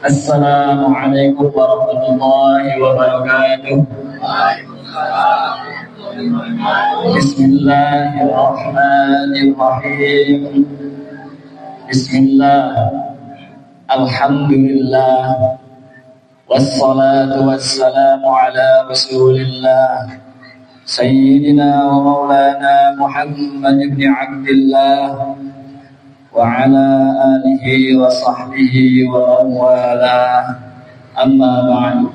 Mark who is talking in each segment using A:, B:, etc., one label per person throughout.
A: Assalamualaikum warahmatullahi wabarakatuh. Bismillahirrahmanirrahim. Bismillah. Alhamdulillah. Wassalatu wassalamu ala rasulillah Sayyidina wa maulana Muhammad ibn Abdillah wa ala alihi wa sahbihi wa man wala. Amma ba'du.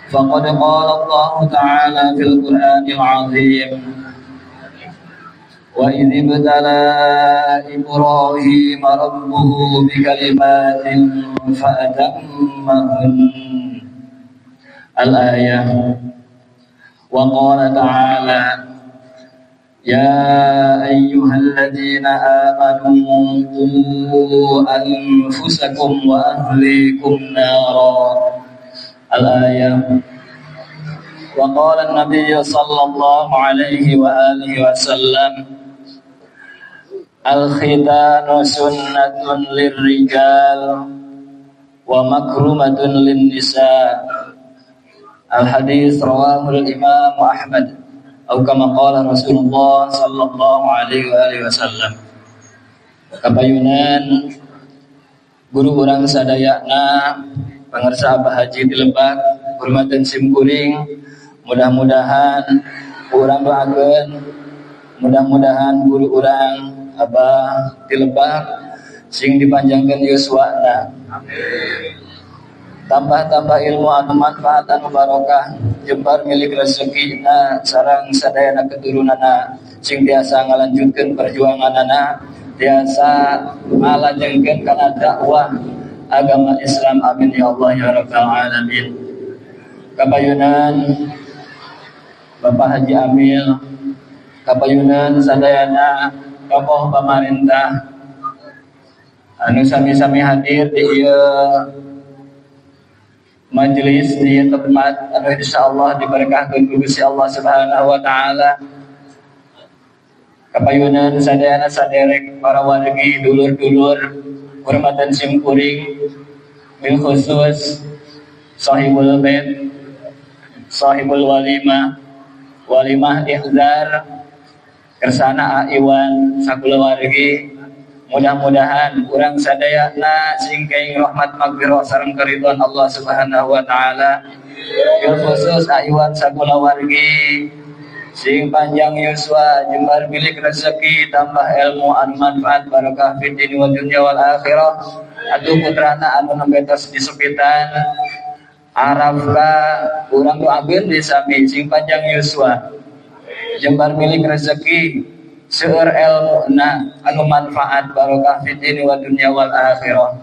A: Faqad qala Allah ta'ala fil Qur'anil 'azim: wa idh ibtala Ibrahim rabbuhu bikalimatin fa'atammahun. Al-ayah. Wa qala ta'ala: ya ayyuhalladzina amanu qu anfusakum wa ahlikum nara. Al-ayah. Wa qala an-nabiy sallallahu alaihi wa alihi wasallam: al-khitanu sunnatun lirrijal wa makrumatun lin-nisa. Al-hadis rawahu al-Imam Ahmad atau kama qala Rasulullah sallallahu alaihi wa alihi wasallam. Kapayunan guru urang sadayana pangersa Abah Haji di Lebak, hormatan simkuring, mudah-mudahan urang doakeun, mudah-mudahan guru urang Abah di Lebak sing dipanjangkeun yuswana. Amin. Tambah-tambah ilmu anu manfaat anu barokah, jembar milik rezekina sareng sadayana keturunanna sing tiasa ngalanjutkeun perjuanganana, tiasa ngalajengkeun kana dakwah agama Islam. Amin ya Allah ya rabbal alamin. Kapayunan Bapak Haji Amil, kapayunan sadayana tokoh pamarentah anu sami-sami hadir di ieu majelis di tempat anu insyaallah diberkahkeun ku Gusti Allah Subhanahu wa taala. Kapayunan sadayana saderek para wargi dulur-dulur hormatan simkuring bil khusus sahibul bait, sahibul walimah, walimah ihzar kersana Iwan sakulawargi, mudah-mudahan urang sadayana sing kaing rahmat magfirah sareng keridhaan Allah Subhanahu wa taala. Bil khusus Iwan sakulawargi sing panjang yuswa, jembar milik rezeki, tambah ilmu anu manfaat barokah fid dunya wal dunya wal akhirah. Atuh putrana anu nembe tos disepitan Arafka urang doakeun disami sing panjang yuswa, jembar milik rezeki, seueur ilmuna anu manfaat barokah fid dunya wal dunya wal akhirah.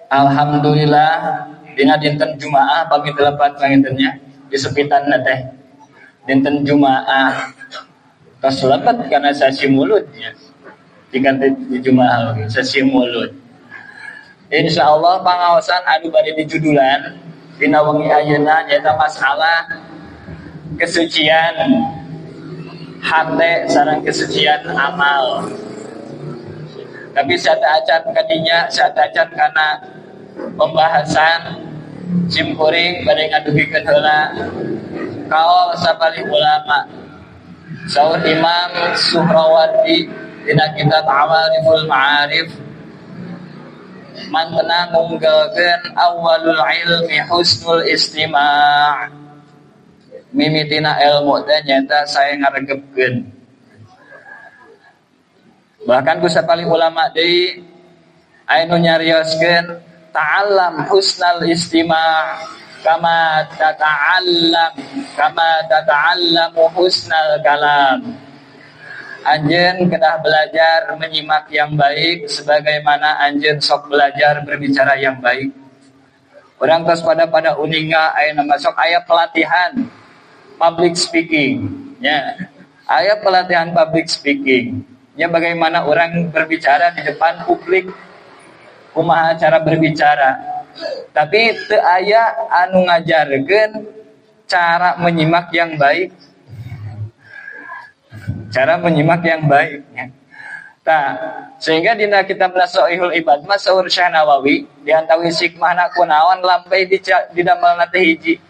A: Alhamdulillah dina dinten Jumaah pami telepat pangintennya disepitan teh dinten Jumaah tos lepet kana sasi mulutnya. Jika di Jumaah sasi mulut. Insyaallah pangaosan anu bade dijudulan dina wengi ayeuna nyaeta masalah kesucian hate sareng kesucian amal. Tapi saat acan kadinya, saat acan kana pembahasan simkuring bade ngadugikeun heula kaol sapalih ulama. Saur Imam Suhrawardi dina kitab Awariful Ma'arif mantena ngunggalkeun awalul ilmi husnul istima'. Mimitina ilmu teh nyaeta sae ngaregepkeun. Bahkan ku sapalih ulama deui aya nu nyarioskeun ta'allam husnal istima' kama tata'allam kama tata'allamu husnal kalam. Anjeun kedah belajar menyimak yang baik sebagaimana anjeun sok belajar berbicara yang baik. Urang tos pada uninga aya nama sok aya pelatihan public speaking nya. Aya pelatihan public speaking nya, bagaimana orang berbicara di depan publik, kumaha cara berbicara. Tapi teu aya anu ngajarkeun cara menyimak yang baik. Cara menyimak yang baik ya. Nah, sehingga dina kitab Nasoihul Ibad mah saur Syekh Nawawi diantawi hikmahna kunaon lambai didamelna teh hiji.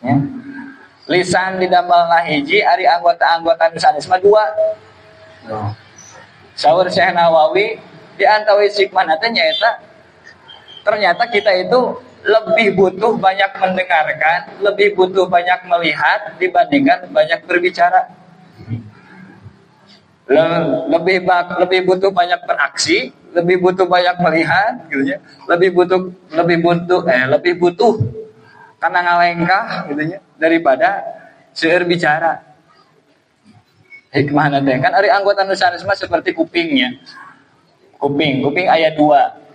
A: Ya. Lisan didamelna hiji ari anggota-anggota nu sanes mah dua. Oh. Saur Syekh Nawawi diantawi hikmahna teh nyaeta ternyata kita itu lebih butuh banyak mendengarkan, lebih butuh banyak melihat dibandingkan banyak berbicara. Lebih butuh banyak beraksi, lebih butuh banyak melihat, gitu ya. Lebih butuh karena ngalengkah, gitu ya, daripada seueur bicara. Hikmahna teh kan ari anggota nu sanes mah seperti kupingnya. Kuping aya 2.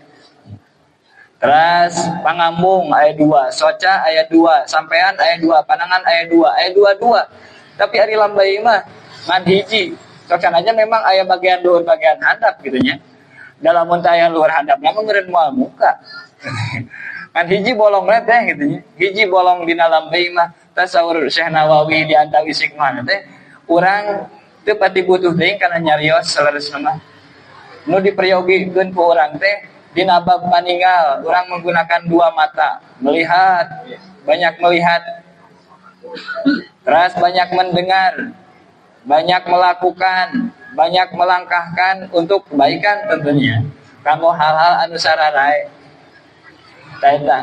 A: Terus pangambung aya 2, soca aya 2, sampean aya 2, panangan aya 2, aya 2. Tapi ari lambai mah ngan hiji. Socan aja memang aya bagian luhur bagian handap gitu nya. Dalam mun aya luhur handap mah meureun moal muka. Kan hiji bolong teh gitu nya. Hiji bolong dina lambai mah tasawur Syekh Nawawi di antawis hikmah teh urang teu pati butuh teuing kana nyarios saleresna mah. Nu diperyogikeun ku urang teh dina bab paninggal urang menggunakan dua mata, melihat, banyak melihat, terus banyak mendengar, banyak melakukan, banyak melangkahkan untuk kebaikan tentunya. Kanggo hal-hal anu sararae. Eta.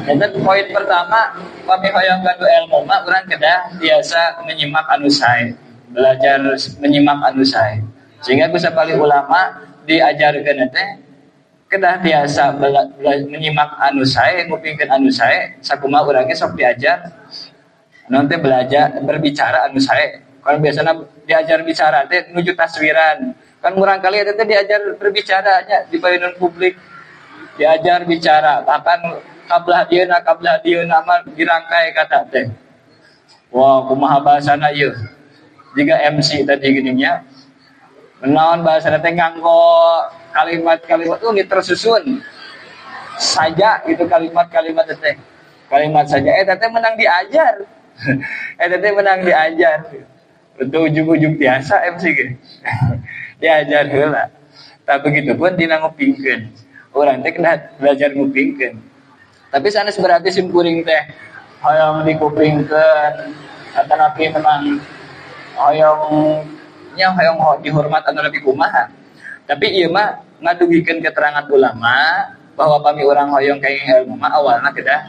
A: Eta poin pertama, pami hoyong gaduh ilmu mah urang kedah biasa menyimak anu sae, belajar menyimak anu sae. Sehingga ku sapali ulama diajarkeun teh kedah biasa menyimak anu sae, ngupingkeun anu sae, sakumaha urang ge sok diajar nanti belajar berbicara anu sae. Kalau biasanya diajar bicara teh nuju taswiran. Kan murang kali eta teh diajar berbicaranya di payunan publik. Diajar bicara, bahkan kablah dieuna mah dirangkai kata teh. Wah, kumaha bahasana ieu? Jika MC tadi geuning nya. Menaon bahasana teh nganggo kalimat-kalimat tuh tersusun saja gitu, kalimat-kalimat teh. Kalimat saja eta teh menang diajar. Eta teh menang diajar. Tentu ujung-ujung biasa MC ge. Diajar heula. Tak begitu pun dina ngupingkeun. Urang teh kena belajar ngupingkeun. Tapi sanes berarti sim kuring teh hoyong dikupingkeun atanapi memang hoyong nya hoyong dihormat anu lebih kumaha. Tapi ieu mah ngadugikeun keterangan ulama bahwa pami urang hoyong kenging ilmu mah awalna kedah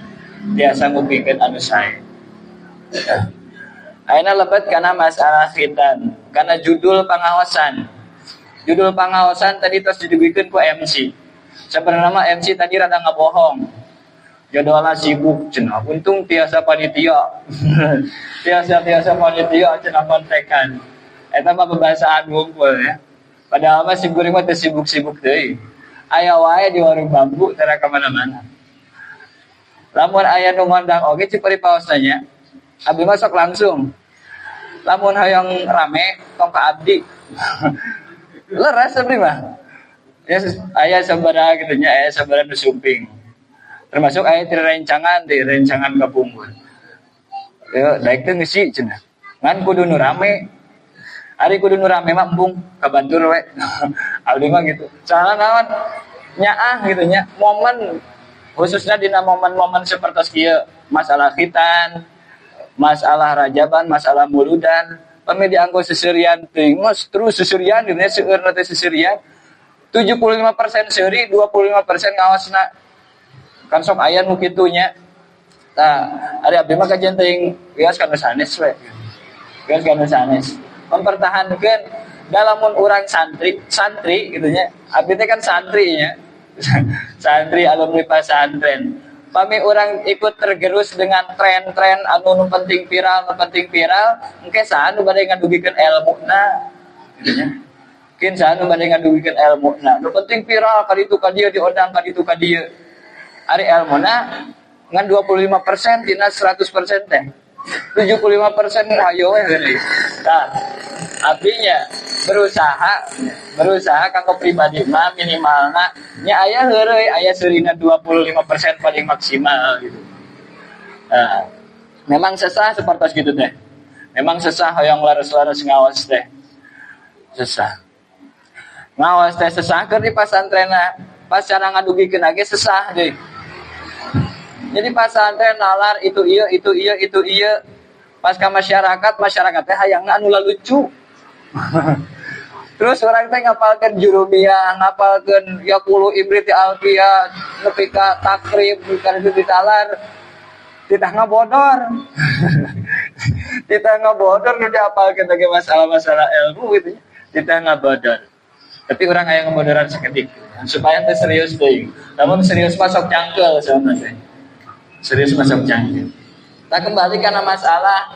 A: biasa ngupingkeun anu sae. Ayeuna lebet kana masalah khitan, kana judul pangaosan. Judul pangaosan tadi tos didugikeun ku MC. Sebenarnya mah MC tadi rada ngabohong. Jadwalna sibuk cenah, untung tiasa panitia. Tiasa panitia cenah kontekan. Eta mah pebahasaan wungkul ya. Padahal mah si kuring mah teu sibuk-sibuk deui. Aya wae di warung bambu tara ka mana-mana. Lamun aya nu ngondang oge cipari paosna nya. Abdi mah sok langsung. Lamun hoyong rame tong ka abdi. Leres abdi mah. Ya aya sabaraha kitu nya, aya sabaraha nu sumping. Termasuk aya ti rencangan, ti rencangan kapungkur. Yo daek teh ngisi cenah. Ngan kudu nu rame. Ari kudu nu rame mah embung ka batur we. Abdi mah gitu. Soalna naon? Nyaah gitu nya, momen khususnya dina momen-momen seperti kieu, masalah khitan, masalah rajaban, masalah muludan, pami dianggo seserian teuing mah terus seserian gitu nya, seueurna teh seserian. 75% seuri, 25% ngaosna. Kan sok aya nu kitu nya. Tah, ari abdi mah kajian teuing wios kana sanes we. Wios kana sanes. Mempertahankeun dalamun urang santri, santri gitu nya. Abdi teh kan santri nya. Santri alumni pesantren. Pami urang ikut tergerus dengan tren-tren anu nu penting viral, nu penting viral, engke saha nu bade ngadugikeun elmuna gitu nya. Mungkin saha nu bade ngadugikeun elmuna. Nu penting viral ka ditu ka dieu diondang ka ditu ka dieu. Ari elmuna ngan 25% tina 100% teh. 75% hayo we heureuy. Tah, artinya berusaha kanggo pribadi mah minimalna nya aya heureuy aya seurina 25% paling maksimal gitu. Nah, memang sesah seperti gitu teh. Memang sesah hoyong laras-laras ngaos teh. Sesah. Ngaos teh sesah keur di pasantrenna, pas cara ngadugikeun ge sesah deui. Jadi pasantren nalar itu ieu itu ieu itu ieu. Pas ka masyarakat, masyarakat teh hayangna anu lucu. Terus orang teh ngapalkeun jurumiyah, ngapalkeun yaqulu ibriti alfiyah, nepi ka takrib, bukan itu ditalar. Titah ngabodor. Titah ngabodor nu diapalkeun lagi masalah-masalah ilmu gitu. Titah ngabodor. Tapi orang aya ngabodoran sakedik supaya teh serius deui. Lamun serius mah sok cangkeul sauna teh. Serius mah sok cangkeul. Kita kembali karena masalah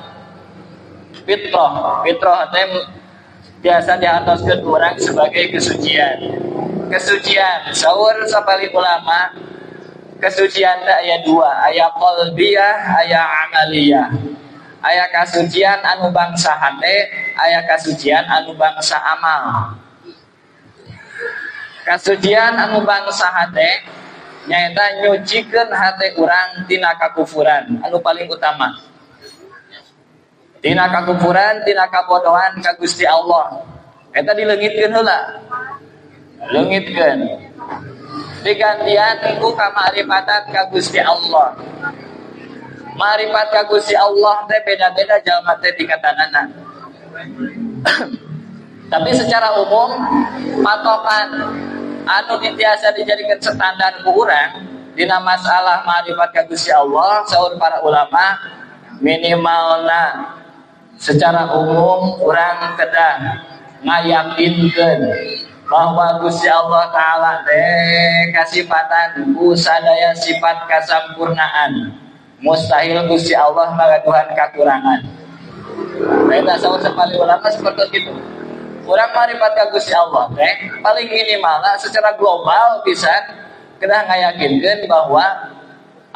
A: fitrah. Fitrah teh biasa diartoskeun urang sebagai kesucian. Kesucian, saur sapali ulama, kesucian teh aya dua, aya qalbiyah, aya amaliyah. Aya kasucian anu bangsa hate, aya kasucian anu bangsa amal. Kasucian anu bangsa hate nyaeta nyucikeun hate urang tina kakufuran anu paling utama. Tina kakufuran, tina kabodohan ka Gusti Allah. Eta dileungitkeun heula. Leungitkeun. Digantian ku kamaripatan ka Gusti Allah. Marifat ka Gusti Allah teh beda-beda jalma teh tingkatanana. Tapi secara umum patokan anu tiasa dijadikan standar ku urang dina masalah marifat ka Gusti Allah saur para ulama minimalna secara umum urang kedah ngayakinkeun bahwa Gusti Allah Ta'ala teh kasifatan ku sadaya sifat kasampurnaan. Mustahil Gusti Allah magaduhan kakurangan. Eta saur sapali ulama seperti itu. Urang marifat ka Gusti Allah teh paling minimalna secara global pisan kedah ngayakinkeun bahwa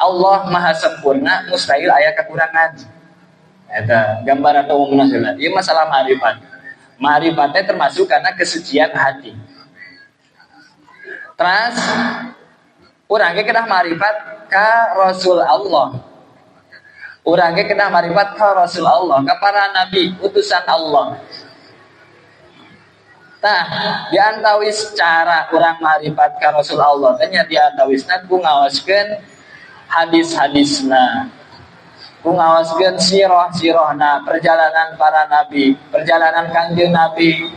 A: Allah Maha Sempurna, mustahil aya kekurangan. Eta gambaran umumna heula. Ieu masalah marifat. Marifat teh termasuk karena kesucian hati. Terus urang ge kedah marifat ka Rasul Allah. Urang ge kedah marifat ka Rasul Allah, ka para nabi, utusan Allah. Tah, diantawis cara urang marifat ka Rasul Allah teh nya diantawisna ku ngaoskeun hadis-hadisna. Ku ngawaskeun sirah-sirahna, perjalanan para nabi, perjalanan Kangjeng Nabi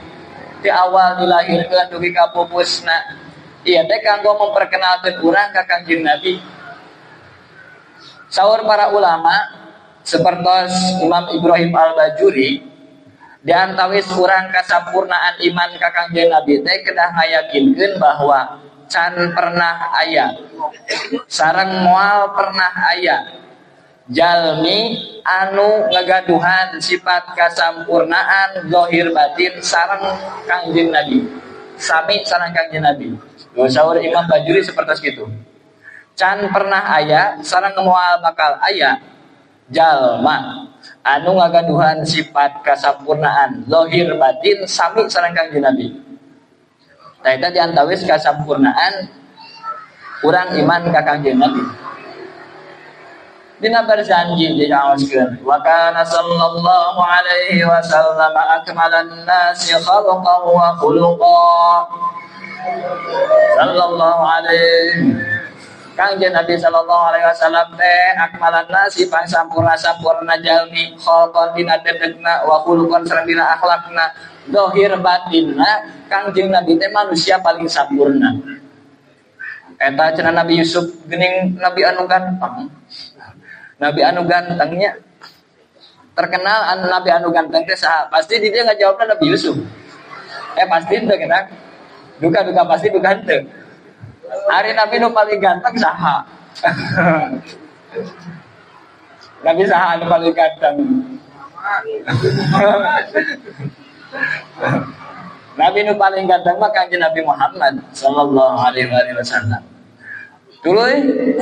A: di awal dilahirkeun dugi ka pupusna. Ieu teh kanggo memperkenalkeun urang ka Kangjeng Nabi. Saur para ulama sepertos Imam Ibrahim Al-Bajuri, diantawis urang kasampurnaan iman ka Kangjeng Nabi teh kedah ngayakinkeun bahwa can pernah aya, sareng moal pernah aya jalmi anu ngagaduhan sifat kasampurnaan zahir batin sareng Kangjeng Nabi, sami sareng Kangjeng Nabi. Saur Imam Bajuri seperti itu. Can pernah aya sareng moal bakal aya jalma anu ngagaduhan sifat kasampurnaan zahir batin sami sareng Kangjeng Nabi. Nah, eta diantawis kasampurnaan urang iman ka Kangjeng Nabi. Dina berjanji dijaoskeun wa kana sallallahu alaihi wasallam akmalan nasi khalqan wa khuluqan. Sallallahu alaihi Kangjeng Nabi sallallahu alaihi wasallam teh akmalan nasi pangsampurna-sampurna jalmi khalqan dina dedegna wa khuluqan sareng dina akhlakna zahir batinna. Kangjeng Nabi teh manusia paling sampurna. Eta cenah Nabi Yusuf geuning nabi anu ganteng. Nabi anu gantengnya terkenal anu nabi anu ganteng teh saha? Pasti dia ngajawabna Nabi Yusuf. Pasti teu kenang. Duka-duka pasti duka henteu. Ari nabi nu paling ganteng saha? Nabi saha anu paling ganteng? Nabi nu paling ganteng mah Kangjeng Nabi Muhammad sallallahu alaihi wasallam. Dulu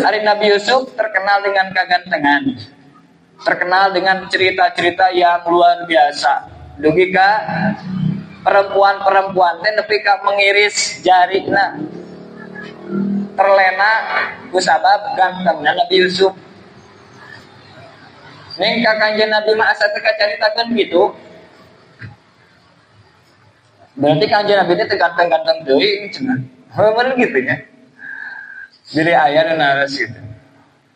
A: hari Nabi Yusuf terkenal dengan kegantengan, terkenal dengan cerita-cerita yang luar biasa. Dugi ka perempuan-perempuan teh nepi ka mengiris jarina, terlena ku sabab gantengna Nabi Yusuf. Ning ka Kangjeng Nabi mah asa teu kacaritakeun gitu. Berarti Kangjeng Nabi teh teu ganteng-ganteng teuing cenah. Heuh gitu nya. Diri aya nu naros gitu.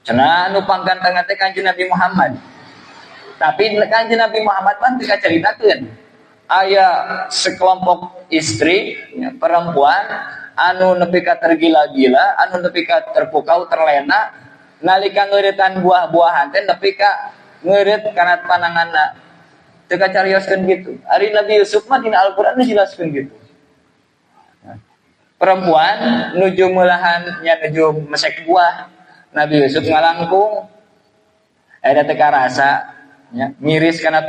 A: Cenah nu panggantengna teh Kangjeng Nabi Muhammad. Tapi Kangjeng Nabi Muhammad mah teu kacaritakeun. Aya sekelompok istri ya, perempuan anu nepi ka tergila-gila, anu nepi ka terpukau, terlena nalika ngeuretan buah-buahan teh nepi ka ngeureut kana pananganna. Teu kacarioskeun gitu. Ari Nabi Yusuf mah dina Al-Qur'an dijelaskeun gitu. Perempuan nuju meulahan nya nuju mesek buah, Nabi Yusuf ngalangkung eta teu karasa nya miris kana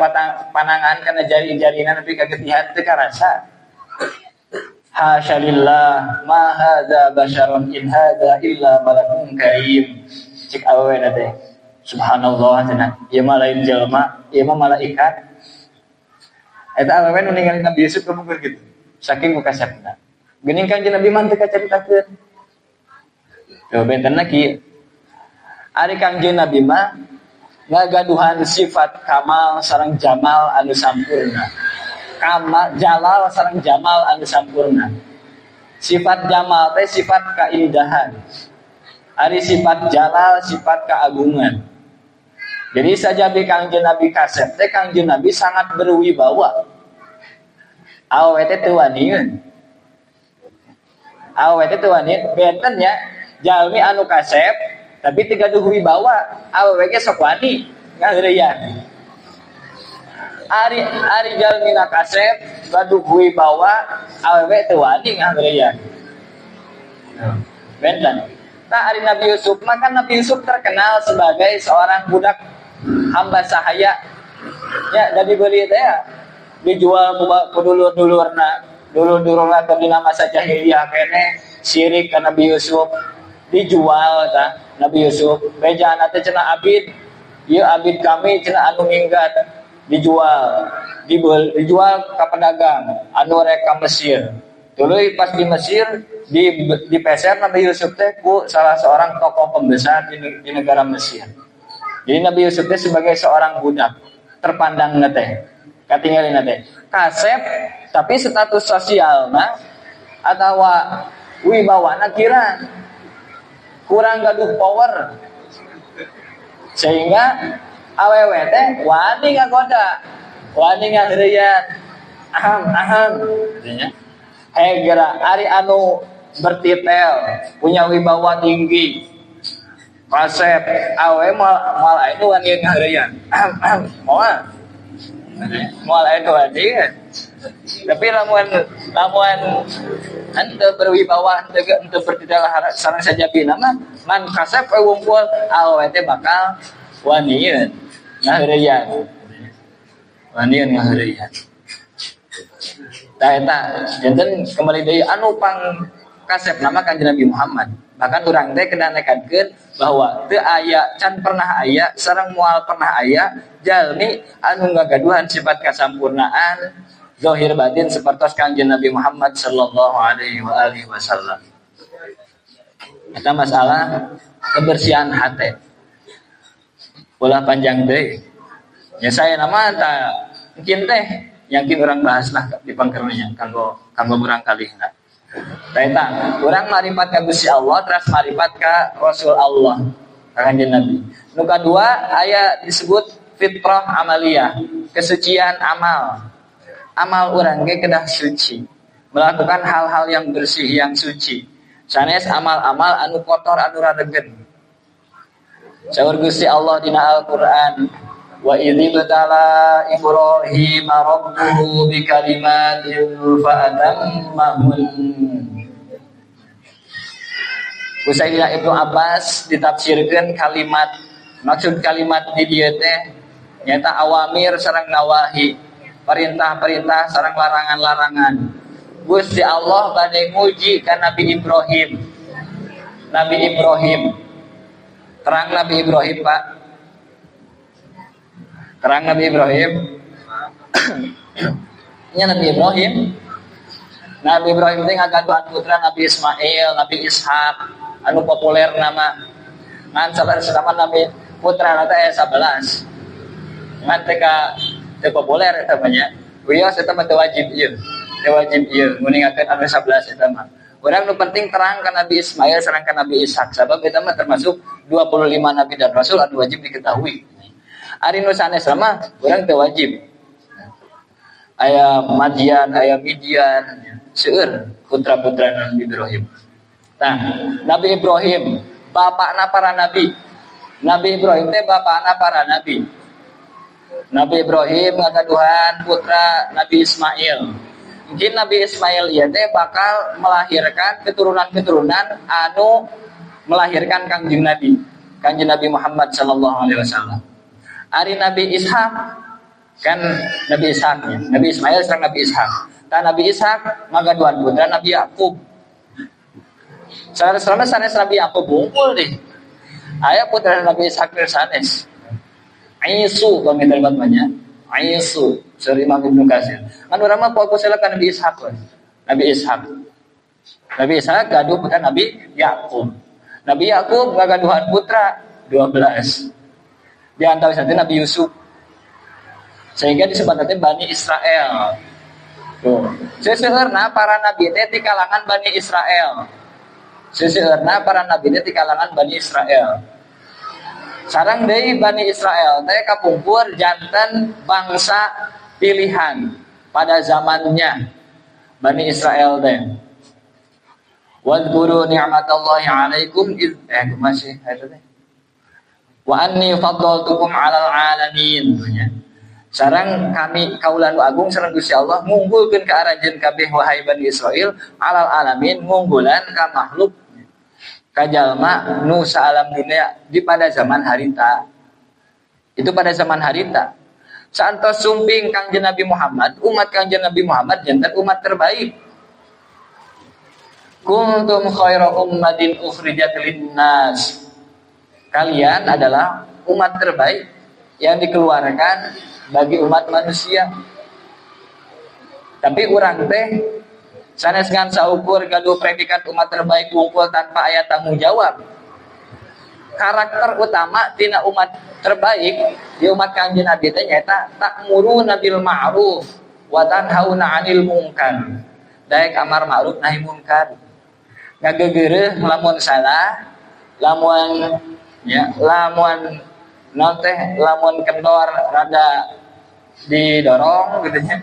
A: panangan kana jari-jarina nepi ka getihan teu karasa. Hasya lillah ma hadza basharun in hadza illa malakun karim. Cik awewe teh subhanallah cenah ieu mah lain jelema, ieu mah malaikat. Eta awewe nu ningali Nabi Yusuf kemungkur gitu. Saking ku kasepna. Geuning Kangjeng Nabi mah teu kacaritakeun. Tuh bentenna kieu. Ari Kangjeng Nabi mah ngagaduhan sifat kamal sareng jamal anu sampurna. Kamal jalal sareng jamal anu sampurna. Sifat jamal teh sifat keindahan. Ari sifat jalal sifat keagungan. Jadi sajabi Kangjeng Nabi kasep teh Kangjeng Nabi sangat berwibawa. Awewe teh teu waniun. Awewe teh teu waniun benten nya jalmi anu kasep tapi teu gaduh wibawa, awewe ge sok wani ngaheureuyan. Ari ari jalmi na kasep gaduh wibawa, awewe teu wani ngaheureuyan. Benten. Nah, ari Nabi Yusuf, maka Nabi Yusuf terkenal sebagai seorang budak hamba sahaya. Ya, dari beli teh ya, dijual ku dulur-dulurna, dulur-dulurna teh dina masa jahiliyah keneh syirik ka Nabi Yusuf, dijual tah Nabi Yusuf. Bejana teh cenah abid, ieu abid kami cenah anu minggat, dijual, dijual ka pedagang anu rek ka Mesir. Tuluy pas di Mesir dipeser Nabi Yusuf teh ku salah seorang tokoh pembesar di negara Mesir. Jadi Nabi Yusuf teh sebagai seorang budak terpandang teh, katingalina teh. Kasep tapi status sosialna atawa wibawana kira kurang gaduh power. Sehingga awewe teh wani ngagoda, wani ngaheureuyan. Aham aham artinya. Hegera ari anu bertitel punya wibawa tinggi kasep awe moal aya nu wani ngaheureuyan moal moal aya nu wani. Tapi lamun lamun henteu berwibawa henteu bertitel sareng sajabina mah ngan kasep we wungkul awe teh bakal wanian ngaheureuyan, wanian ngaheureuyan. Tah eta janten kembali deui anu pang kasep nama Kanjeng Nabi Muhammad. Bahkan urang teh kena nekadkeun bahwa teu aya can pernah aya sareng moal pernah aya jalmi anu ngagaduhan sifat kasampurnaan zahir batin sapertos Kanjeng Nabi Muhammad sallallahu alaihi wa alihi wasallam. Eta masalah kebersihan hati. Ulah panjang deui. Ya saya nama ta mungkin teh yakin orang bahas lah di pangkernya kanggo kanggo murangkalihna. Tah eta urang maripat ka Gusti Allah teras maripat ka Rasul Allah, ka Kanjeng Nabi. Nu kadua aya disebut fitrah amaliyah, kesucian amal. Amal urang ge kedah suci, melakukan hal-hal yang bersih, yang suci. Sanes amal-amal anu kotor anu radegen. Saur Gusti Allah dina Al-Qur'an, wa idzibtala Ibrahim rabbuhu bikalimatin fa atammahun. Ku Sayyidina Ibnu Abbas ditafsirkeun kalimat, maksud kalimat di dieu teh nyaeta awamir sareng nawahi, perintah-perintah sareng larangan-larangan. Gusti Allah bade nguji ka Nabi Ibrahim. Nabi Ibrahim. Terang Nabi Ibrahim, Pak. Terang Nabi Ibrahim. Nya Nabi Ibrahim. Nabi Ibrahim teh ngagaduhan putra Nabi Ismail, Nabi Ishak, anu populer nama. Ngan salah Nabi putra teh 11. Ngan teh ka teu populer eta mah nya. Wios eta mah teu wajib ieu. Teu wajib ieu nguningakeun anu 11 eta mah. Urang nu penting terang ka Nabi Ismail sareng ka Nabi Ishak sabab eta mah termasuk 25 nabi dan rasul anu wajib diketahui. Ari nu sanes mah urang teu wajib. Aya Madian, aya Midian, seueur putra-putra Nabi Ibrahim. Nah, Nabi Ibrahim bapakna para nabi. Nabi Ibrahim teh bapakna para nabi. Nabi Ibrahim ngagaduhan putra Nabi Ismail. Mungkin Nabi Ismail ieu teh bakal melahirkan keturunan-keturunan anu melahirkan Kangjeng Nabi, Kangjeng Nabi Muhammad sallallahu alaihi wasallam. Ari Nabi Ishak kan Nabi Ishak ya. Nabi Ismail sareng Nabi Ishak. Tah Nabi Ishak ngagaduhan putra Nabi Yakub. Sanes sanes Nabi Yakub bungkul deh. Aya putra Nabi Ishak sanes. Aisu pami terlibat banyak. Aisu suri Imam Ibnu Katsir. Kan urang mah fokusna ka Nabi Ishak we. Nabi Ishak. Nabi Ishak gaduh putra Nabi Yakub. Nabi Yakub ngagaduhan putra 12. Di antara teh Nabi Yusuf. Sehingga disebut teh Bani Israel. Tuh. Seseueurna para nabi teh di kalangan Bani Israel. Seseueurna para nabi teh di kalangan Bani Israel. Sareng deui Bani Israel teh kapungkur janten bangsa pilihan pada zamannya Bani Israel teh. Wadhkuru ni'matallahi 'alaikum id masih eta teh. Wa anni faddaltukum 'alal 'alamin. Sareng kami kaula nu agung sareng Gusti Allah ngunggulkeun ka aranjeun kabeh wahai Bani Israel 'alal alamin ngunggulan ka makhluk kajalma nu saalam dunia di pada zaman harita. Itu pada zaman harita. Saantos sumping Kangjeng Nabi Muhammad, umat Kangjeng Nabi Muhammad janten umat terbaik. Kuntum khaira ummatin ukhrijat linnas. Kalian adalah umat terbaik yang dikeluarkan bagi umat manusia. Tapi urang teh sanes ngan saukur gaduh predikat umat terbaik wungkul tanpa aya tanggung jawab. Karakter utama tina umat terbaik di umat Kangjeng Nabi teh nyaeta ta'muruna bil ma'ruf wa tanhauna 'anil munkar. Daek amar ma'ruf nahi munkar. Ngagegeureuh lamun salah, lamun ya, lamun naon teh, lamun kendor rada didorong gitu nya.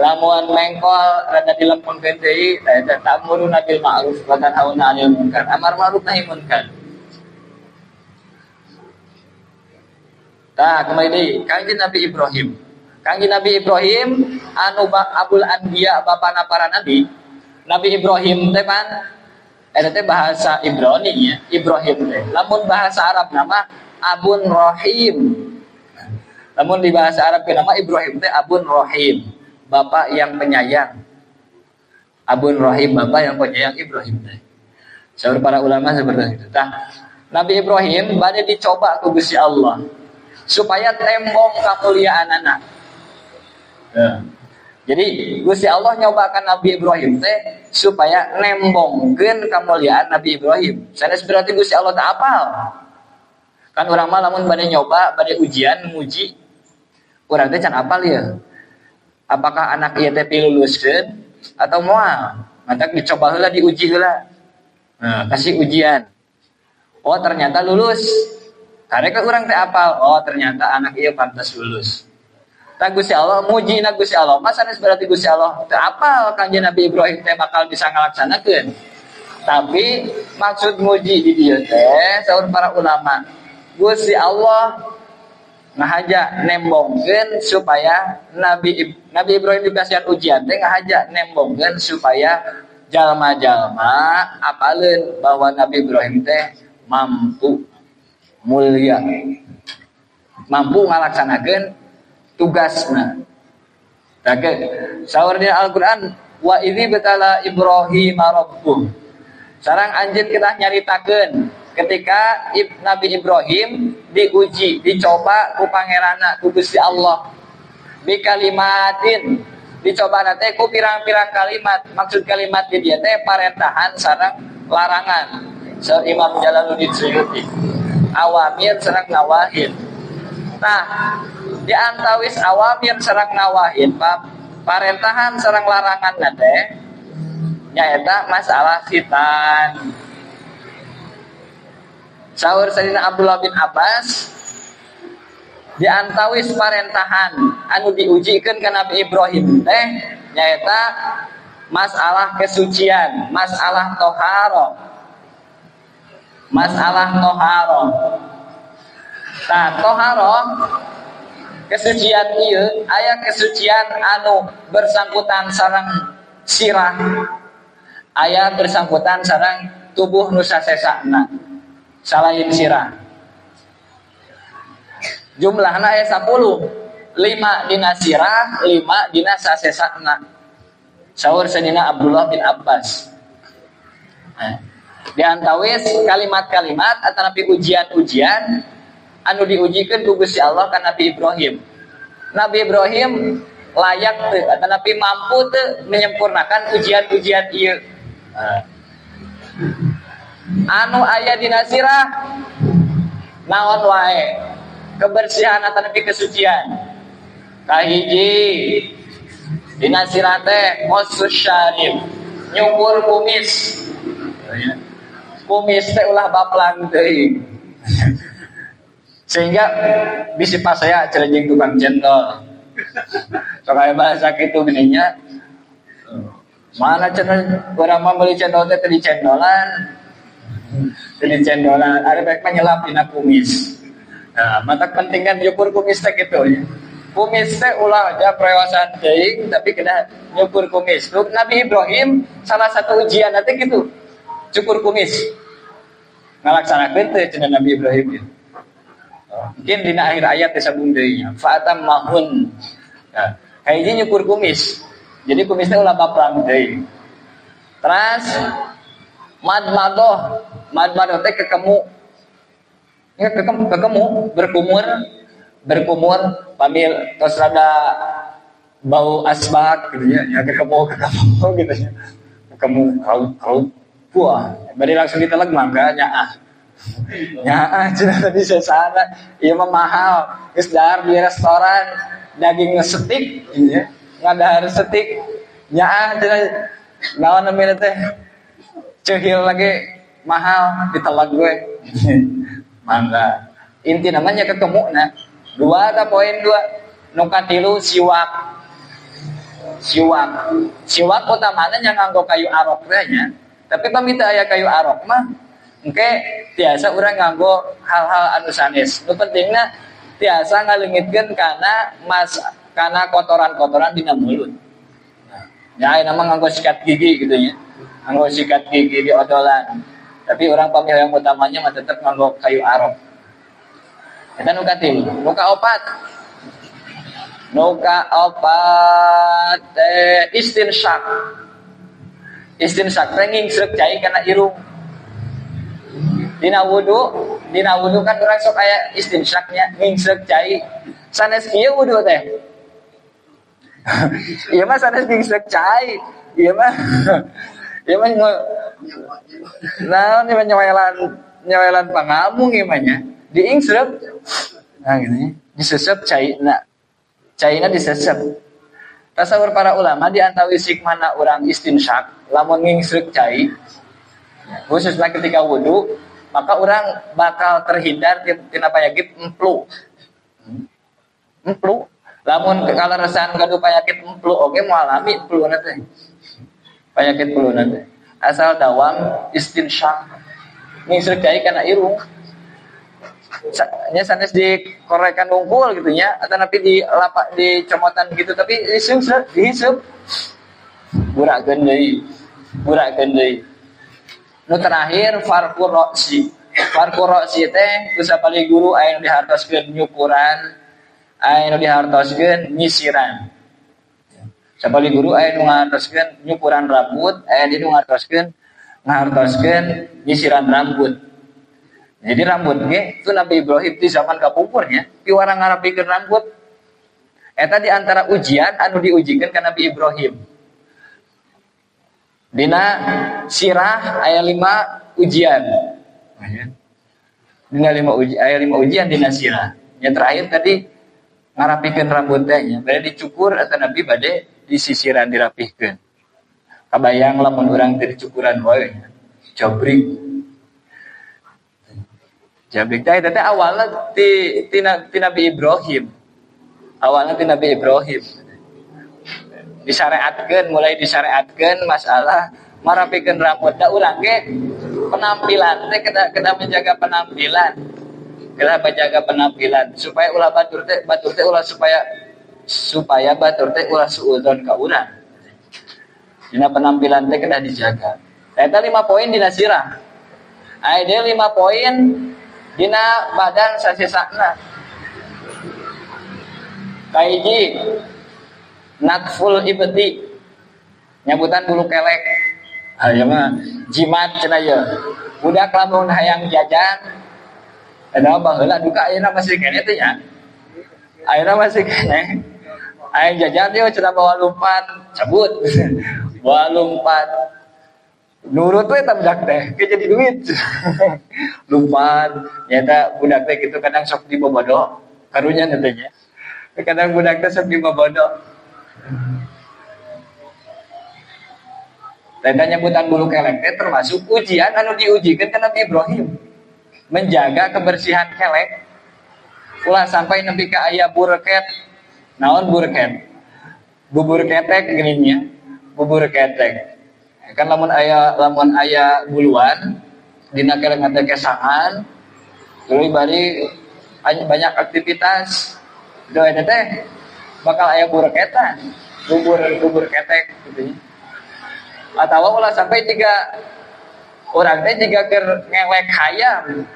A: Lamun mengkol rada dilempengkeun deui, tah eta ta'muruna bil ma'ruf wa tanhauna 'anil munkar. Amar ma'ruf nahi munkar. Tah kembali deui Kangjeng Nabi Ibrahim. Kangjeng Nabi Ibrahim anu Abul Anbiya bapana para nabi. Nabi Ibrahim teh pan eta teh bahasa Ibrani nya, Ibrahim teh. Lamun bahasa Arab nama Abun Rahim. Lamun di bahasa Arab ke nama Ibrahim teh Abun Rahim, bapak yang penyayang. Abun Rahim, bapak yang penyayang Ibrahim teh. Saur para ulama seperti itu. Tah, Nabi Ibrahim bade dicoba ku Gusti Allah supaya tembong kamuliaanana. Ya. Jadi Gusti Allah nyobakan Nabi Ibrahim teh supaya nembongkeun kamuliaan Nabi Ibrahim. Sanes berarti Gusti Allah teh apal. Kan urang mah lamun bade nyoba, bade ujian, nguji, urang teh can apal ya. Apakah anak ieu teh piluluskeun atau moal? Mantak dicoba heula, diuji heula. Nah, kasih ujian. Oh, ternyata lulus. Karek urang teh apal, oh ternyata anak ieu pantas lulus. Tah Gusti Allah mujina Gusti Allah. Masa sanes berarti Gusti Allah teu apal Kangjeng Nabi Ibrahim teh bakal bisa ngalaksanakeun. Tapi maksud muji di dieu teh saur para ulama, Gusti Allah ngahaja nembongkeun supaya Nabi Ibrahim dikasihan ujian teh ngahaja nembongkeun supaya jalma-jalma apaleun bahwa Nabi Ibrahim teh mampu mulia, mampu ngalaksanakeun tugasna. Tah saur dina Al-Qur'an wa idzi batala Ibrahim rabbuh. Sareng anjeun kita nyaritakeun ketika Nabi Ibrahim diuji, dicoba ku pangeranna, ku Gusti Allah. Bi kalimatin, dicoba teh ku pirang-pirang kalimat. Maksud kalimat di dieu teh parentahan sareng larangan. Saur Imam Jalaluddin Suyuti. Awamir sareng nawahin. Nah, Di antawis awamir sareng nawahin, parentahan sareng larangan teh nyaeta masalah khitan. Saur Sayyidina Abdullah bin Abbas di antawis parentahan anu diujikeun ka Nabi Ibrahim teh nyaeta masalah kesucian, masalah toharoh. Masalah toharoh. Nah, toharoh kesucian ieu aya kesucian anu bersangkutan sareng sirah, aya bersangkutan sareng tubuh nu sasesana salain sirah. Jumlahna aya 10, 5 dina sirah, 5 dina sasesana. Saur Sayyidina Abdullah bin Abbas. Nah, di antawis kalimat-kalimat atanapi ujian-ujian anu diujikeun ku Gusti Allah ka Nabi Ibrahim. Nabi Ibrahim layak teu atanapi mampu teu menyempurnakan ujian-ujian ieu. Nah. Anu aya dina sirah naon wae? Kebersihan atanapi kesucian. Kahiji dina sirah teh qassus syarib, nyukur kumis. Kumis teh ulah baplang teuing. Sehingga bisi pasaya celejeng tukang cendol. Sok aya bahasa kitu geuning nya. Mana cendol urang mah meuli cendol teh teu dicendolan. Teu dicendolan, ari baik mah nyelap dina kumis. Nah, matak penting kan nyukur kumis teh kitu nya. Kumis teh ulah aja prewasan teuing tapi kena nyukur kumis. Nabi Ibrahim salah satu ujian nanti gitu. Cukur kumis. Ngalaksanakeun teh cenah Nabi Ibrahim ieu. Mungkin dina akhir ayat disambung deui nya. Fa'atam mahun. Nah, kahiji nyukur kumis. Jadi kumisnya ulah baplang deui. Terus madmadoh, madmadoh teh kekemu. Ya kekemu, berkumur, berkumur pamil terus rada bau asbak gitu ya, ya kekemu gitu ya. Kekemu kau buah. Bari langsung diteleg mangga nyaah. Nyaah cenah tadi sesana, ieu mah mahal. Geus dahar di restoran daging steak gitu ya. Ngadahar steak nyaah cenah naon namina teh? Ceuhil lagi mahal diteleg gue. Mangga. Inti namanya kekemuna. 2 ta poin 2. Nu katilu siwak. Siwak. Siwak utamana nya nganggo kayu arok teh nya. Tapi pami teu aya kayu arok mah engke tiasa urang nganggo hal-hal anu sanes. Nu pentingna tiasa ngaleungitkeun kana mas kana kotoran-kotoran dina mulut. Ya aya mah nganggo sikat gigi gitu nya. Nganggo sikat gigi di odolan. Tapi orang pami yang utamanya mah tetep nganggo kayu arok. Eta nu katilu, nu kaopat. Nu kaopat istinsyak. Istinsyak teh ngingsreuk cai kana irung. Dina wudu kan urang sok aya istinsyaknya, ngingsreuk cai. Sanes kieu wudu teh. Ieu mah sanes ngingsreuk cai. Ieu mah ieu mah naon ieu mah nyawelan pangamung ieu mah nya. Diingsreuk. Nah gini, disesep caina. Caina disesep. Tasawur para ulama di antawis hikmahna urang istinsyak, lamun ngingsreuk cai, khususnya ketika wudu, maka orang bakal terhindar tina penyakit emplu. Emplu. Lamun kaleresan gaduh penyakit emplu oge moal alami emplu teh. Penyakit emplu teh. Asal dawam istinsyak. Ngingsreuk cai kana irung. Nya sanes dikorekan wungkul gitu nya, atau tapi di lapak di comotan gitu tapi dihiseup, dihiseup. Burakeun deui. Burakeun deui. Nu terakhir farqur ra'si. Farqur ra'si teh ku sapali guru aya nu dihartoskeun nyukuran, aya nu dihartoskeun nyisiran. Sapali guru aya nu ngahartoskeun nyukuran rambut, aya nu ngahartoskeun nyisiran rambut. Jadi rambut ge itu Nabi Ibrahim di zaman kapungkurnya piwarang ngarapikeun rambut. Eta di antara ujian anu diujikeun ka Nabi Ibrahim. Dina sirah aya 5 ujian. Dina 5 uji, aya 5 ujian dina sirah. Yang terakhir tadi Ngarapikeun rambut teh nya, bade dicukur atau nabi bade disisiran dirapihkeun. Kabayang lamun urang teh dicukuran wae nya. Jabrik. Jabrik teh eta teh awalna ti Nabi Ibrahim. Awalna ti Nabi Ibrahim. Disyariatkeun, mulai disyariatkeun masalah marapikeun rambut da urang ge penampilan teh kena menjaga penampilan. Kena menjaga penampilan supaya ulah batur teh ulah supaya batur teh ulah suudzon ka urang. Dina penampilan teh kena dijaga. Eta 5 poin dina sirah. Aya deui 5 poin dina badan sasisana. Kahiji natful ibti, nyabutan bulu kelek. Aya mah jimat cenah ye. Budak lamun hayang jajan eta baheula duka ayeuna masih keneh teh nya. Ayeuna masih keneh. Hayang jajan ieu cenah bawa lumpat, cabut. Bawa lumpat. Nurut we eta budak teh, ke jadi duit. Lumpat, nyata budak teh kitu kadang sok dibobodo, karunya teh nya. Kadang budak teh sok dibobodo. Tanda nyebutan bulu kelek teh termasuk ujian anu diujikan ke Nabi Ibrahim. Menjaga kebersihan kelek. Ulah sampai nepi ka aya burket. Naon burket? Bubur ketek geuning. Bubur ketek. Kan lamun aya buluan dina kelek teh kesangan, terus bari banyak aktivitas. Doa eta teh bakal aya burketan, bubur ketek gitu nya. Atawa ulah sampai jika orang teh jika keur ngelek hayam.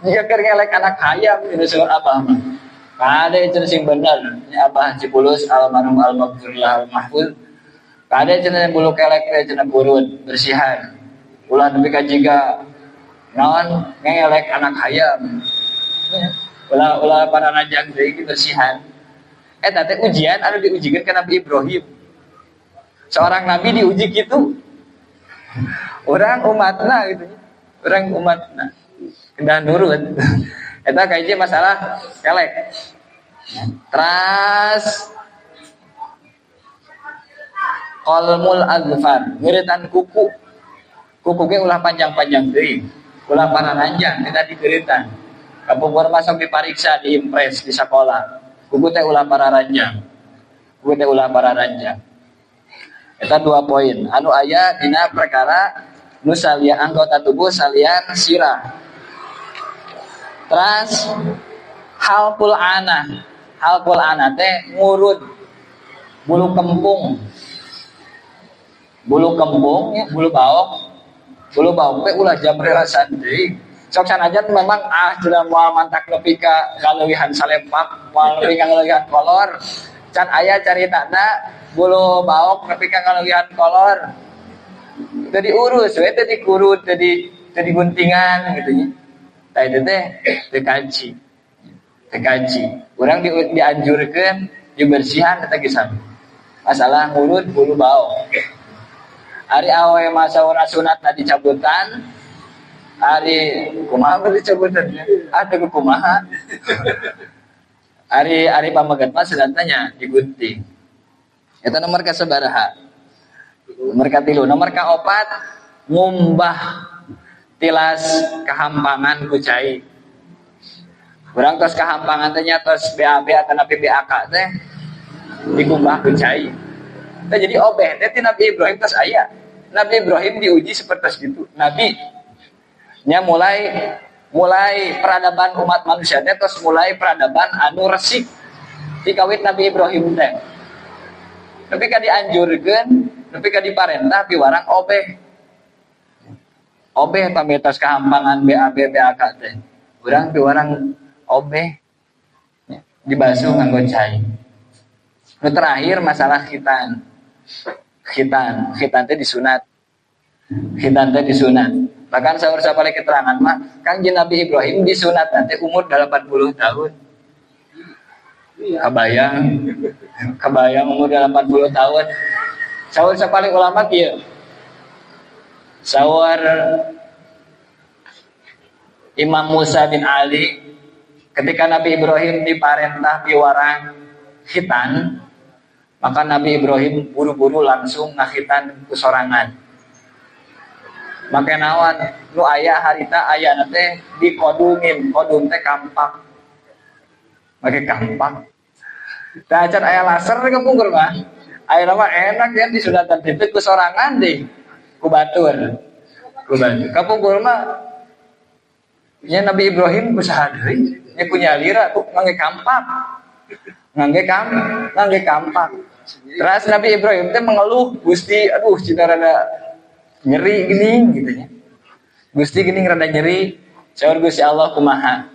A: Jika keur ngelek anak hayam gitu saur abah mah. Kade cenah sing bener nya Abah Cipulus almarhum almaghfurlah almahfuz. Kade cenah bulu kelek teh cenah purun bersihan. Ulah nepi ka jiga naon ngelek anak hayam. Ulah ulah paranajang deui bersihan. Eta teh ujian anu diujikeun ka Nabi Ibrahim. Seorang nabi diuji gitu. Orang umatna gitu. Orang umatna kedah nurut. Eta kahiji masalah kelek. Teras qalmul azfar, ngeuretan kuku. Kuku ge ulah panjang-panjang deui. Ulah parananjang eta digeuritan. Kapungkur masuk dipariksa diimpres di sekolah. Kuku teh ulah pararanjang. Kuku teh ulah pararanjang. Eta 2 poin. Anu aya dina perkara nu salian anggota tubuh salian sirah. Teras halqul ana. Halqul ana teh ngurut bulu kempung. Bulu kempung ya, bulu baok. Bulu baok teh ulah jamrelasan deui. Sok sanajan memang cenah moal mantak nepi ka kaleuwihan salempak, moal nepi ka kaleuwihan kolor. Can aya caritana bulu baok nepi ka kaleuwihan kolor. Teu diurus we, teu dikurut, teu diguntingan gitu nya. Tah itu teh teu kaji. Teu kaji. Urang dianjurkeun dibersihan eta ge sami. Masalah ngurut bulu baok. Ari awe masa ora sunat na dicabutan. Ari kumaha berarti cabutan? Ah teu kumaha. Ari ari pamegat mah sedantanya digunting. Eta nomor kasabaraha? Nomor katilu, nomor kaopat ngumbah tilas kahampangan ku cai. Urang tos kahampangan teh nya tos BAB atanapi BAK teh dikumbah ku cai. Teh jadi obeh teh ti Nabi Ibrahim tos aya. Nabi Ibrahim diuji seperti gitu. Nabi nya mulai peradaban umat manusia teh tos mulai peradaban anu resik dikawit Nabi Ibrahim teh. Nepi ka dianjurkeun, nepi ka diparentah piwarang obeh. Obeh pamitos kahampangan BAB BAK teh. Urang piwarang obeh dibasuh nganggo cai. Nu terakhir masalah khitan. Khitan teh disunat. Khitan teh disunat. Bahkan saur sapalih keterangan mah Kangjeng Nabi Ibrahim disunat nanti umur 80 tahun. Kebayang umur 80 tahun. Saur sapalih ulama kieu. Saur Imam Musa bin Ali Ketika Nabi Ibrahim diparentah piwarang khitan, maka Nabi Ibrahim buru-buru langsung ngakhitan ku sorangan. Make naon nu aya harita ayana teh dikodungin, kodung teh kampak. Make kampak. Tah acan aya laser kapungkur mah. Aya mah enak ya disunatan teh ku sorangan deh, ku batur. Ku batur. Kapungkur mah nya Nabi Ibrahim ku saha deui? Nya ku nyalira ku ngangge kampak. Ngangge kampak. Terus Nabi Ibrahim teh mengeluh, Gusti, aduh cina rada nyeri gini gitu nya. Gusti gini rada nyeri. Saur Gusti Allah kumaha?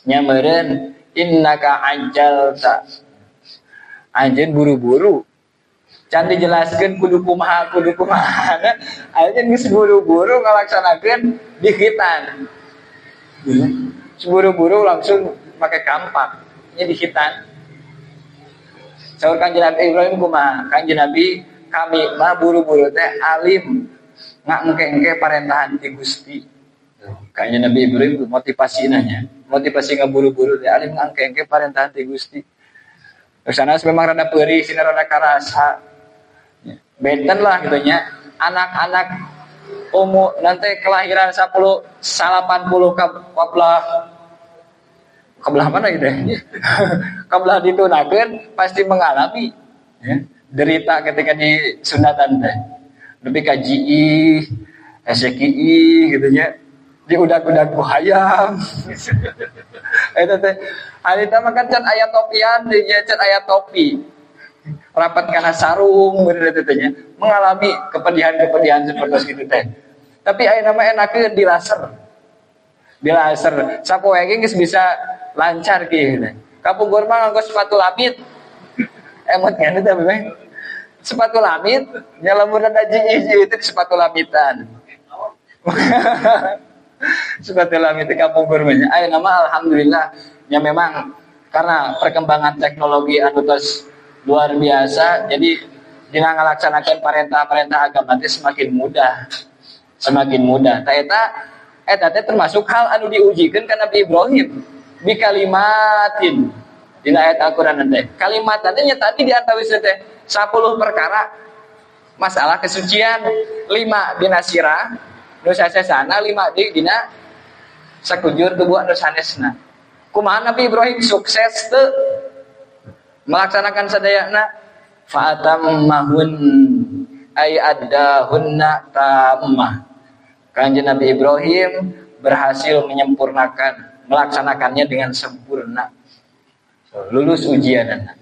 A: Nya meureun innaka ajalta. Anjeun buru-buru. Can dijelaskeun kudu kumaha anjeun geus buru-buru ngalaksanakeun di khitan. Buru-buru langsung make kampak nya di khitan. Saur Kanjeng Nabi Ibrahim kumaha? Kanjeng Nabi kami mah buru-buru teh alim ngangke-engke parentahan ti Gusti. Kanjeng Nabi Ibrahim motivasina nya, motivasi ngaburu-buru teh alim ngangke-engke parentahan ti Gusti. Sana memang rada perih, sini rada karasa. Benten lah gitu nya. Anak-anak umur nanti kelahiran 10 80 kablah mana gitu ya. Kablah ditunakeun pasti mengalami ya, derita ketika disunatan teh. Lebih ka GI, SKI gitu nya. Diudag-udag ku hayam. Eta teh harita mah kan can aya topian deui nya, can aya topi. Rapat kana sarung bener teh nya. Mengalami kepedihan-kepedihan seperti itu teh. Tapi ayeuna mah enakeun di laser. Di laser sapoe ge geus bisa lancar kieu. Kapungkur mah nganggo sepatu lamit. Emot kan teh memang. Sepatu lamit nya lamun rada jijik itu sepatu lamitan. Sepatu lamit kapungkur mah. Ayeuna mah alhamdulillah nya memang karena perkembangan teknologi anu tos luar biasa, jadi dina ngalaksanakeun perintah-perintah agama teh semakin mudah. Semakin mudah. Ta eta teh termasuk hal anu diujikeun ka Nabi Ibrahim bi kalimatin dina ayat Al-Qur'an teh. Kalimat teh nya tadi di antawis teh 10 perkara masalah kesucian, 5 dina sirah nu sasesana, 5 deui dina sakujur tubuh anu sanesna. Kumaha Nabi Ibrahim sukses teu melaksanakan sadayana? Fa'atammahun ay addahunna tammah. Kanjeng Nabi Ibrahim berhasil menyempurnakan, melaksanakannya dengan sempurna. Lulus ujianana.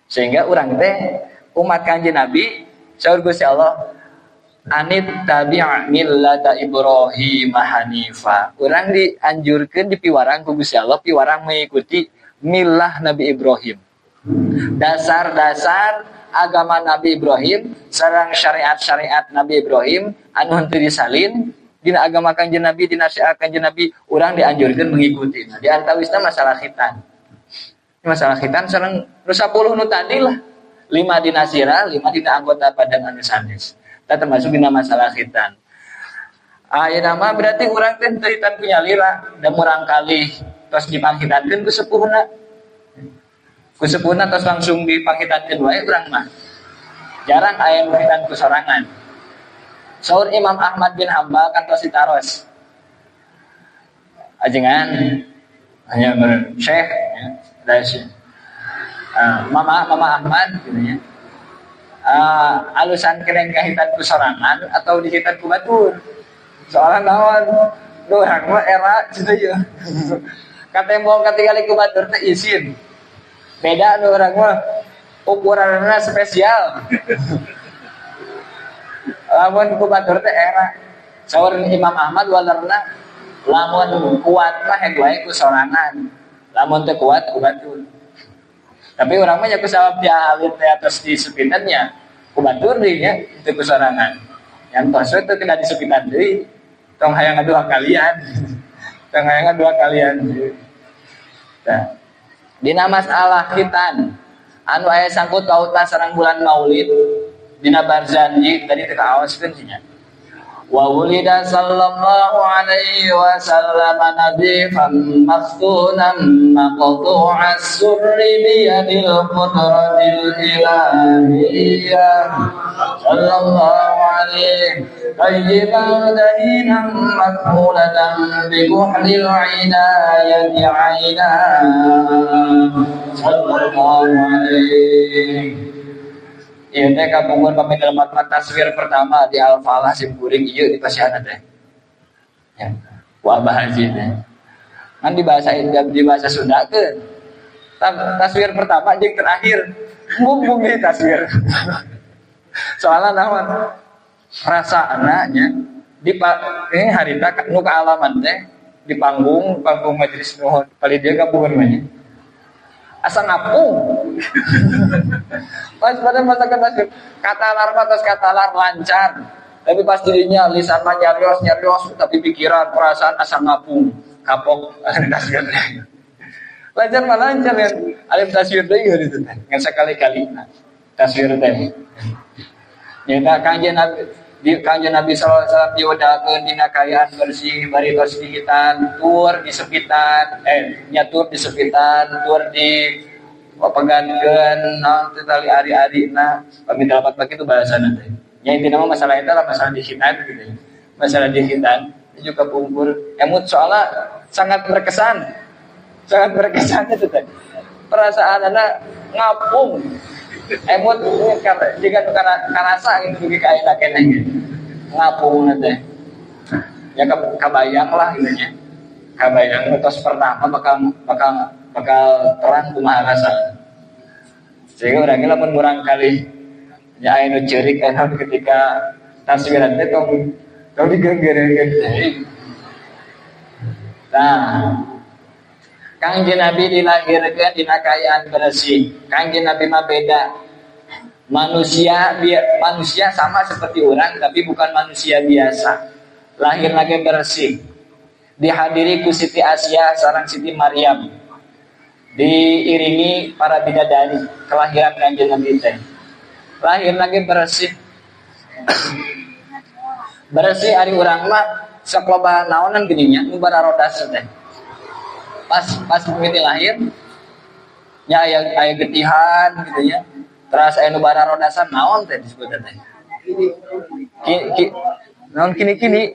A: Sehingga urang teh umat Kanjeng Nabi saur Gusti Allah anit tabi' millata Ibrahim hanifa. Urang dianjurkeun dipiwarang ku Gusti Allah piwarang mengikuti milah Nabi Ibrahim. Dasar-dasar agama Nabi Ibrahim sareng syariat-syariat Nabi Ibrahim anu henteu disalin dina agama Kanjeng Nabi, dina syariat Kanjeng Nabi, urang dianjurkeun mengikuti. Nah, di antawisna masalah khitan. Masalah khitan sareng nu 10 nu tadi lah. 5 dina sirah, 5 dina anggota badan anu sanes. Eta termasuk dina masalah khitan. Ayeuna mah berarti urang teh teu hitan ku nyalira da murang kali tos dipanghitankeun ku sepuhna. Ku sepuhna tos langsung dipanghitankeun wae urang mah. Jarang aya nu hitan ku sorangan. Saur Imam Ahmad bin Hambal kan tos ditaros. Ajengan hanya Syekh ya, dari Mama Ahmad gitu ya. Alusan keneng kahitan ku sorangan atau dihitan ku batur. Soalan naon? Nu urang mah era gitu ya. Katembong katingali ku batur teh isin. Beda nu urang mah ukuranna spesial. Lamun ku batur teh era. Saur Imam Ahmad walerna lamun kuat mah heg wae ku sorangan. Lamun teu kuat ku batur. Tapi urang mah nya ku sabab dialit teh atos disupitan nya ku batur deui nya teu ku sorangan. Yang tos we teu kena disupitan deui. Tong hayang dua kalian. Tong hayang dua kalian. Nah, dina masalah khitan anu aya sangkut pautna sareng bulan Maulid dina Barzanji tadi teu kaoskeun nya. Wa wulida sallallahu alaihi wasallam nadhifan makhtunan maqtu'as surri biyadil qudratil ilahiyyah sallallahu alaihi tayyiban dahinan makhulatan bi kuhlil inayati aina sallallahu alaihi. Ieu teh kapungkur pamidalamat taswir pertama di Al-Falah sim kuring ieu di pasiana teh. Ya. Wa Abah Haji teh. Kan di bahasa di bahasa Sunda keun. Taswir pertama jeung terakhir mumpung di taswir. Soalna naon? Rasaana nya di ini harita nu kaalaman teh di panggung panggung majelis nuhun paling dia kapuhun mah nya. Asa ngapung. Pas pada masa taswir katalar mah tos katalar lancar. Tapi pas dirinya lisan mah nyarios tapi pikiran perasaan asa ngapung, kapok taswir. Lancar mah lancar kan. Alif taswir deui gitu teh. Ngan sakali-kali taswir teh. Nyaeta Kangjeng Nabi di Kangjeng Nabi sallallahu alaihi wasallam diwedalkeun dina kaayaan bersih bari tos dihitan, tur disepitan, nyatur disepitan, tur di pegankeun naon teh tali ari-arina, pamidalamat mah kitu bahasana teh. Nya intina mah masalah eta lah masalah dihitan gitu ya. Masalah dihitan juga pungkur. Emut soalna sangat berkesan. Sangat berkesan itu teh. Perasaanana ngapung. Emut jika karasa gitu dugi ka ayeuna keneh gitu. Ngapung teh. Ya kabayang lah gitu nya. Kabayang tos pertama bakal bakal bakal terang kumaha rasa. Sehingga urang ge lamun murang kali nya aya nu ceurik anu ketika taswiran teh tong tong digeunggeureukeun teuing. Nah, Kangjeng Nabi dilahirkeun dina kaayaan bersih. Kangjeng Nabi mah beda. Manusia manusia sama seperti orang tapi bukan manusia biasa. Lahir lagi bersih. Dihadiri ku Siti Asia sareng Siti Maryam. Diiringi para bidadari kelahiran Kangjeng Nabi teh. Lahir lagi bersih. Bersih ari urang mah sok loba naonan geuning nya nu bararodas teh. Pas pas mimiti lahir nya aya aya getihan gitu nya. Terus aya nu bararodasan naon teh disebutna teh. Ki naon kini-kini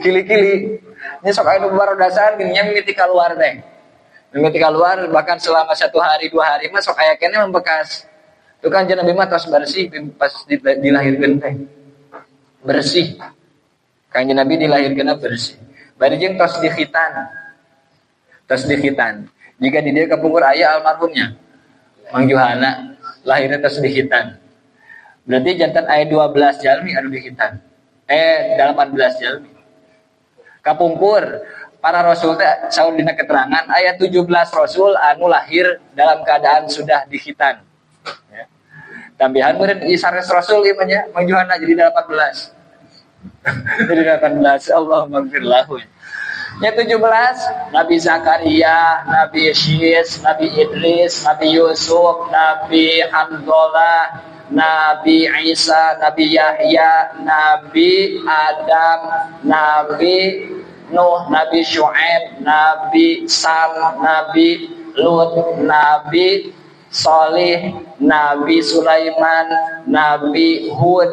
A: kili-kili. Nya sok aya nu bararodasan geuning nya mimiti kaluar teh. Mimiti kaluar bahkan selama 1 hari 2 hari mah sok aya keneh membekas. Itu kan Nabi mah tos bersih pas dilahirkeun teh. Bersih. Kanjeng Nabi dilahirkeunna bersih. Bari jeung tos dikhitan. Tos dikhitan. Jika di dieu kapungkur aya almarhumnya Mang Juhana lahirnya tos dikhitan. Berarti jantan aya 12 jalmi anu dikhitan. 18 jalmi. Kapungkur para rasul teh saur dina keterangan aya 17 rasul anu lahir dalam keadaan sudah dikhitan. Ya. Tambihan meureun sanes rasul ieu mah nya Mang Juhana jadi 18. Jadi 18 Allahumma gfirlahu. Nya 17 Nabi Zakaria, Nabi Syis, Nabi Idris, Nabi Yusuf, Nabi Hamdallah, Nabi Isa, Nabi Yahya, Nabi Adam, Nabi Nuh, Nabi Syuaib, Nabi Sam, Nabi Lut, Nabi Salih, Nabi Sulaiman, Nabi Hud,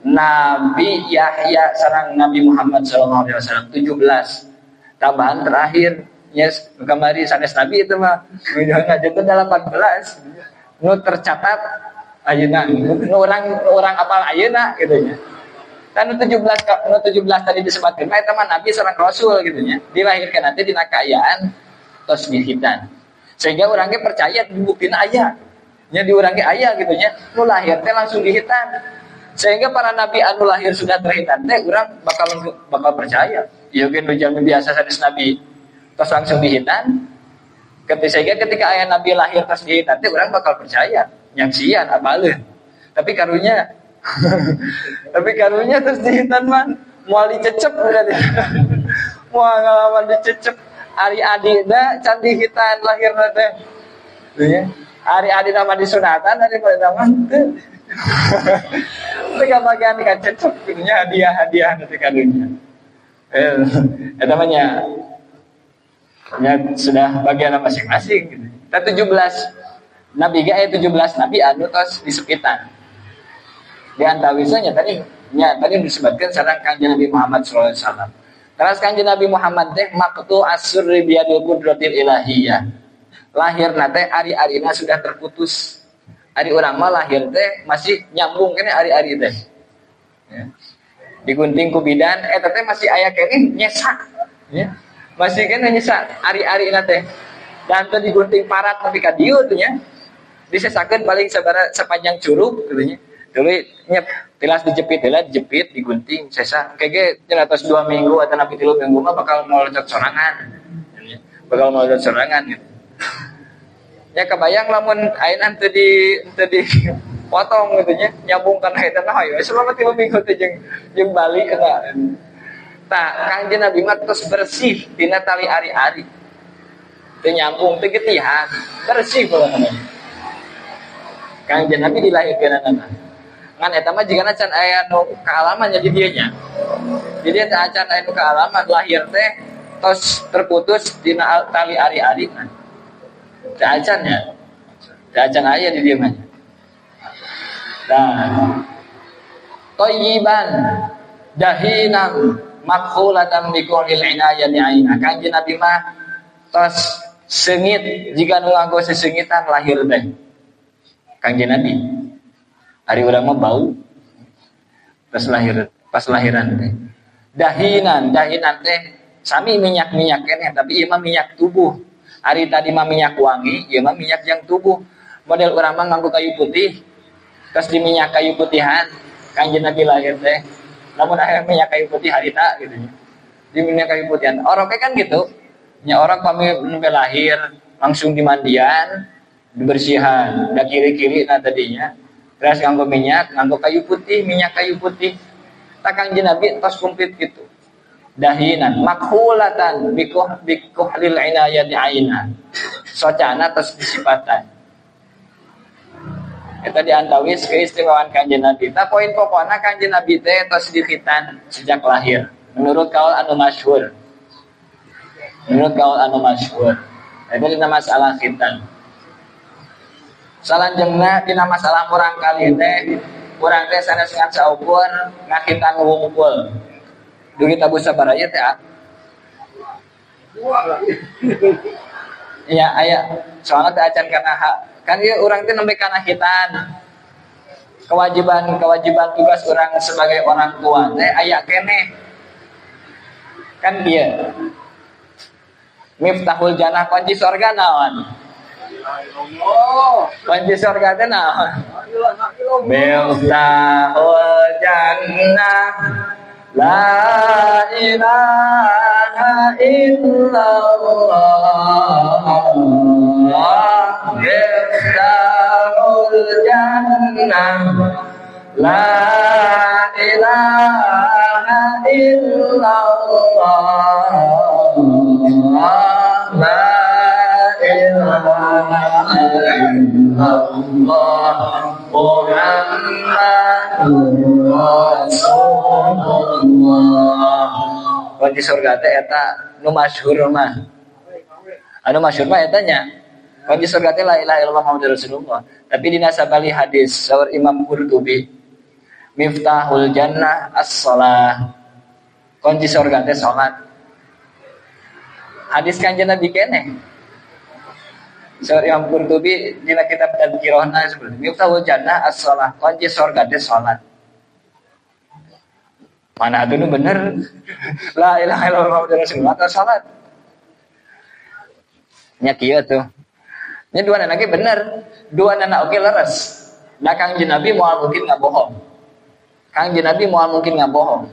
A: Nabi Yahya sareng Nabi Muhammad sallallahu alaihi wasallam 17. Tambahan terakhir yes kamari sanes nabi itu mah jangan janten 18 nu tercatat ayeuna nu orang apal ayeuna gitu nya. Kan nu 17 tadi disebutkeun mah eta mah nabi sareng rasul gitu nya. Dilahirkeun nanti dina kaayaan tos dihitan. Sehingga urang ge percaya dibuktina aya. Nya di urang ge aya gitu nya. Nu lahir teh langsung dihitan. Sehingga para nabi anu lahir sudah terhitan teh urang bakal percaya. Ieu ge nu jalmi biasa sanes nabi tos langsung dihitan. Sehingga ketika aya nabi lahir tos dihitan teh urang bakal percaya. Nyaksian apaleun. Tapi karunya tapi karunya terus dihitan mah moal dicecep berarti. Moal ngalaman dicecep. Ari adina can dihitan lahirna teh. Nya. Ari adina mah disunatan ari pada mah teu. Teu kabagian ka cecep kitu nya hadiah-hadiah teh kadunya. Eta mah nya sudah bagian masing-masing gitu. Tah 17 nabi ge aya 17 nabi anu tos disepitan. Di antawisna nya tadi disebutkan sareng Kanjeng Nabi Muhammad sallallahu alaihi wasallam. Terus Kanjeng Nabi Muhammad teh maqtu as-surri biyadil qudratil ilahiyah. Lahirna teh ari-arina sudah terputus. Ari urang mah lahir teh masih nyambung keneh ari-ari teh. Ya. Digunting ku bidan eta teh masih aya keneh nyesak. Ya. Masih keneh nyesak ari-arina teh. Dan teh digunting parat nepi ka dieu teh nya. Disesakeun paling sabara sepanjang curug kitu nya. Tuluy nyep tilas dijepit heula dijepit digunting sesa engke ge cenah tos 2 minggu atau 3 minggu mah bakal molocot sorangan. Bakal molocot sorangan gitu. Ya kebayang lamun ayeuna teu dipotong gitu nya nyambung kana eta mah hayu selama 3 minggu teh jeung balik eta. Tah Kangjeng Nabi mah tos bersih tina tali ari-ari. Teu nyambung teu getihan, bersih pokona. Kangjeng Nabi dilahirkeunana. Ngan eta mah jigana can aya nu kaalaman jadi dieu nya. Jadi eta acan aya nu kaalaman lahir teh tos terputus dina tali ari-ari. Teu acan nya. Teu acan aya di dieu mah. Nah, thayyiban dahinan makhulatan biqulil inayati aina. Kanjeng Nabi mah tos seungit jiga nu nganggo seseungitan lahir teh. Kanjeng Nabi. Ari urang mah bau pas lahir, pas lahiran teh. Dahinan, dahinan teh sami minyak-minyak keneh tapi ieu mah minyak tubuh. Ari tadi mah minyak wangi, ieu mah minyak yang tubuh. Model urang mah nganggo kayu putih. Terus di minyak kayu putihan Kanjeng Nabi lahir teh. Lamun aya minyak kayu putih harita gitu nya. Di minyak kayu putihan. Oroknya kan gitu. Nya orang pami nembe lahir langsung dimandian, dibersihan, da kiri-kiri nah tadinya. Terus nganggo minyak, nganggo kayu putih, minyak kayu putih. Tak Kanjeng Nabi tos komplit gitu. Dahinan makhulatan bikuhlil inayati aina. Socana tos disipatan. Eta diantawis keistimewaan Kanjeng Nabi. Ta poin pokona Kanjeng Nabi teh tos dikhitan sejak lahir. Menurut kaul anu masyhur. Menurut kaul anu masyhur. Eta dina masalah khitan. Salanjengna dina masalah murang kali teh, urang teh sanes ngan saukur ngakhitan wungkul. Dugi tabu sabaraha teh ah. Iya aya soalna teh acan kana hak. Kan ieu urang teh nembe kana khitan. Kewajiban tugas urang sebagai orang tua teh aya keneh. Kan ieu. Miftahul jannah kunci surga naon? Kunci surga teh naon? Miftahul jannah la ilaha illallah. Miftahul jannah la ilaha illallah. La ilaha illallah Muhammadur Rasulullah. Kunci surga teh eta nu masyhur mah. Anu masyhur mah eta nya. Kunci surga teh la ilaha illallah Muhammadur Rasulullah. Tapi dina sabali hadis saur Imam Qurtubi, miftahul jannah as-shalah. Kunci surga teh salat. Hadis Kanjeng Nabi keneh. Saur Imam Qurtubi dina kitab Tadhkirahna seperti miftahul jannah as-shalah. Kunci surga teh salat. Mana atuh nu bener? La ilaha illallah Muhammadur Rasulullah atau salat. Nya kieu tuh. Nya dua nana ge bener, dua nana oge leres. Da Kangjeng Nabi moal mungkin ngabohong. Kangjeng Nabi moal mungkin ngabohong.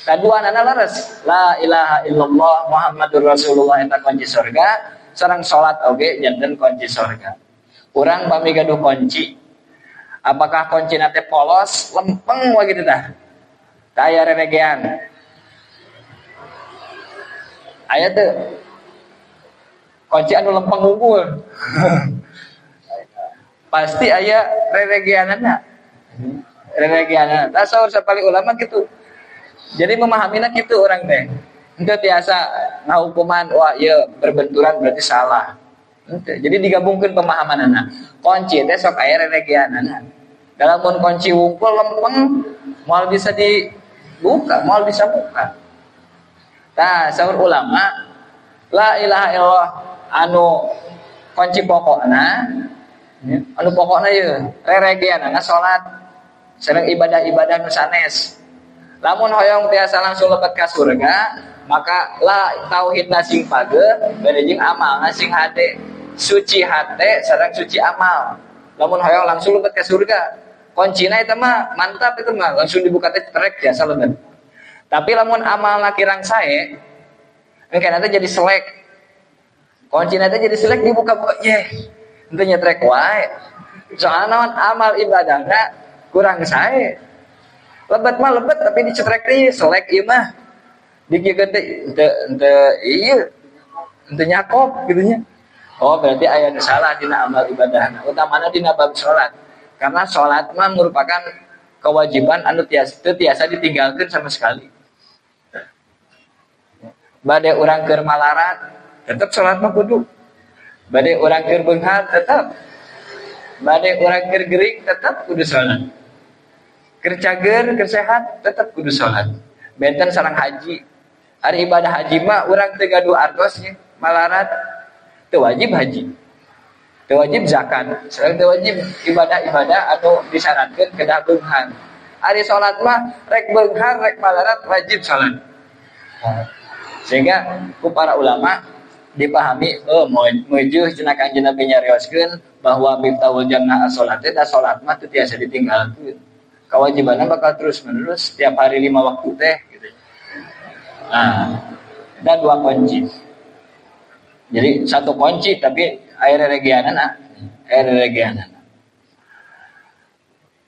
A: Da dua nana leres, la ilaha illallah Muhammadur Rasulullah eta kunci surga, sareng salat oge janten kunci surga. Urang pami gaduh kunci. Apakah kuncina teh polos, lempeng we kitu tah? Kaya reregean. Aya teu kunci anu lempeng unggul. Pasti aya reregeanana. Reregeanana. Tah saur sapali ulama gitu. Jadi memahaminya gitu orang teh. Henteu tiasa ngahukuman wah ieu berbenturan berarti salah. Henteu. Jadi digabungkeun pemahamanana. Kunci teh sok aya reregeanana. Dalam mun kunci wungkul lempeng moal bisa dibuka, moal bisa buka. Tah saur ulama la ilaha illallah anu kunci pokokna, anu pokokna ieu reregeanana salat sareng ibadah-ibadah nu sanes. Lamun hoyong tiasa langsung lebet ka surga, maka la tauhidna sing pageuh bari jeung amalna sing hade, suci hate sareng suci amal. Lamun hoyong langsung lebet ka surga, kuncina eta mah mantap itu mah langsung dibuka teh trek biasa lebet. Tapi lamun amalna kirang sae, engke nanti jadi selek. Kuncina teh jadi selek dibuka-buka, yeh, henteu nyetrek wae. Soalna naon amal ibadahna kurang sae. Lebet mah lebet tapi dicetrek deui selek ieu mah. Dikieun teh henteu ieu henteu nyakop kitu nya. Oh berarti aya nu salah dina amal ibadahna, utamana dina bab salat. Karena salat mah merupakan kewajiban anu teu tiasa ditinggalkeun sama sekali. Bade urang keur malarat tetep salat mah kudu. Bade urang keur beunghar tetep. Bade urang keur gering tetep kudu salat. Keur cager, keur sehat tetep kudu salat. Benten sareng haji. Ari ibadah haji mah urang teu gaduh artos nya, malarat teu wajib haji. Teu wajib zakat, sareng teu wajib ibadah-ibadah anu disyaratkeun kedah beunghar. Ari salat mah rek beunghar rek malarat wajib salat. Sehingga ku para ulama dipahami oh meujuh cenah Kanjeng Nabi nyarioskeun bahwa miftahul jannah as-salat teh da salat mah teu tiasa ditinggalkeun. Kewajibanna bakal terus menerus tiap hari 5 waktu teh gitu. Nah, ada 2 kunci. Jadi satu kunci tapi air reregeanana, air reregeanana.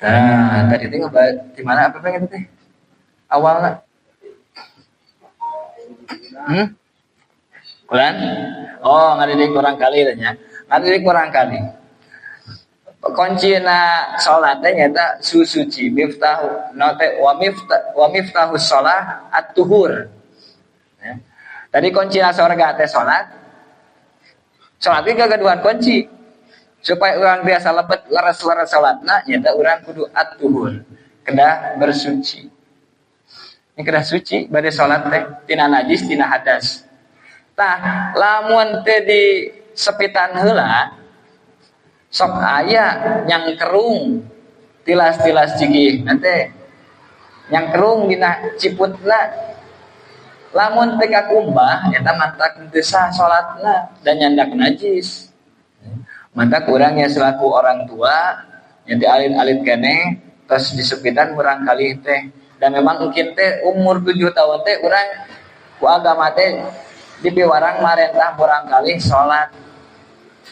A: Nah, tadi teh ngebahas di mana apa pengen teh? Awalna. Kurang? Oh, ngadidik kurang kali teh nya. Ngadidik kurang kali. Kuncina salat teh nyaeta susuci miftahu note wa miftah wa miftahu shalah at-tuhur. Ya. Tadi kuncina surga teh salat. Salat ge gagaduhan kunci. Supaya urang biasa lebet leres-leres salatna nyaeta urang kudu at-tuhur, kedah bersuci. Ini kedah suci bade salat teh tina najis tina hadas. Tah lamun teh di sepitan heula sok aya nyangkerung tilas-tilas cigih nanti nyangkerung dina ciputna lamun teh kakumbah eta mantak teu sah salatna dan nyandak najis. Mantak urang nya selaku orang tua nya di alit-alit keneh tos disepitan urang kali teh dan memang mungkin teh umur 7 tahun teh urang ku agama teh dipiwarang marentah urang kali salat.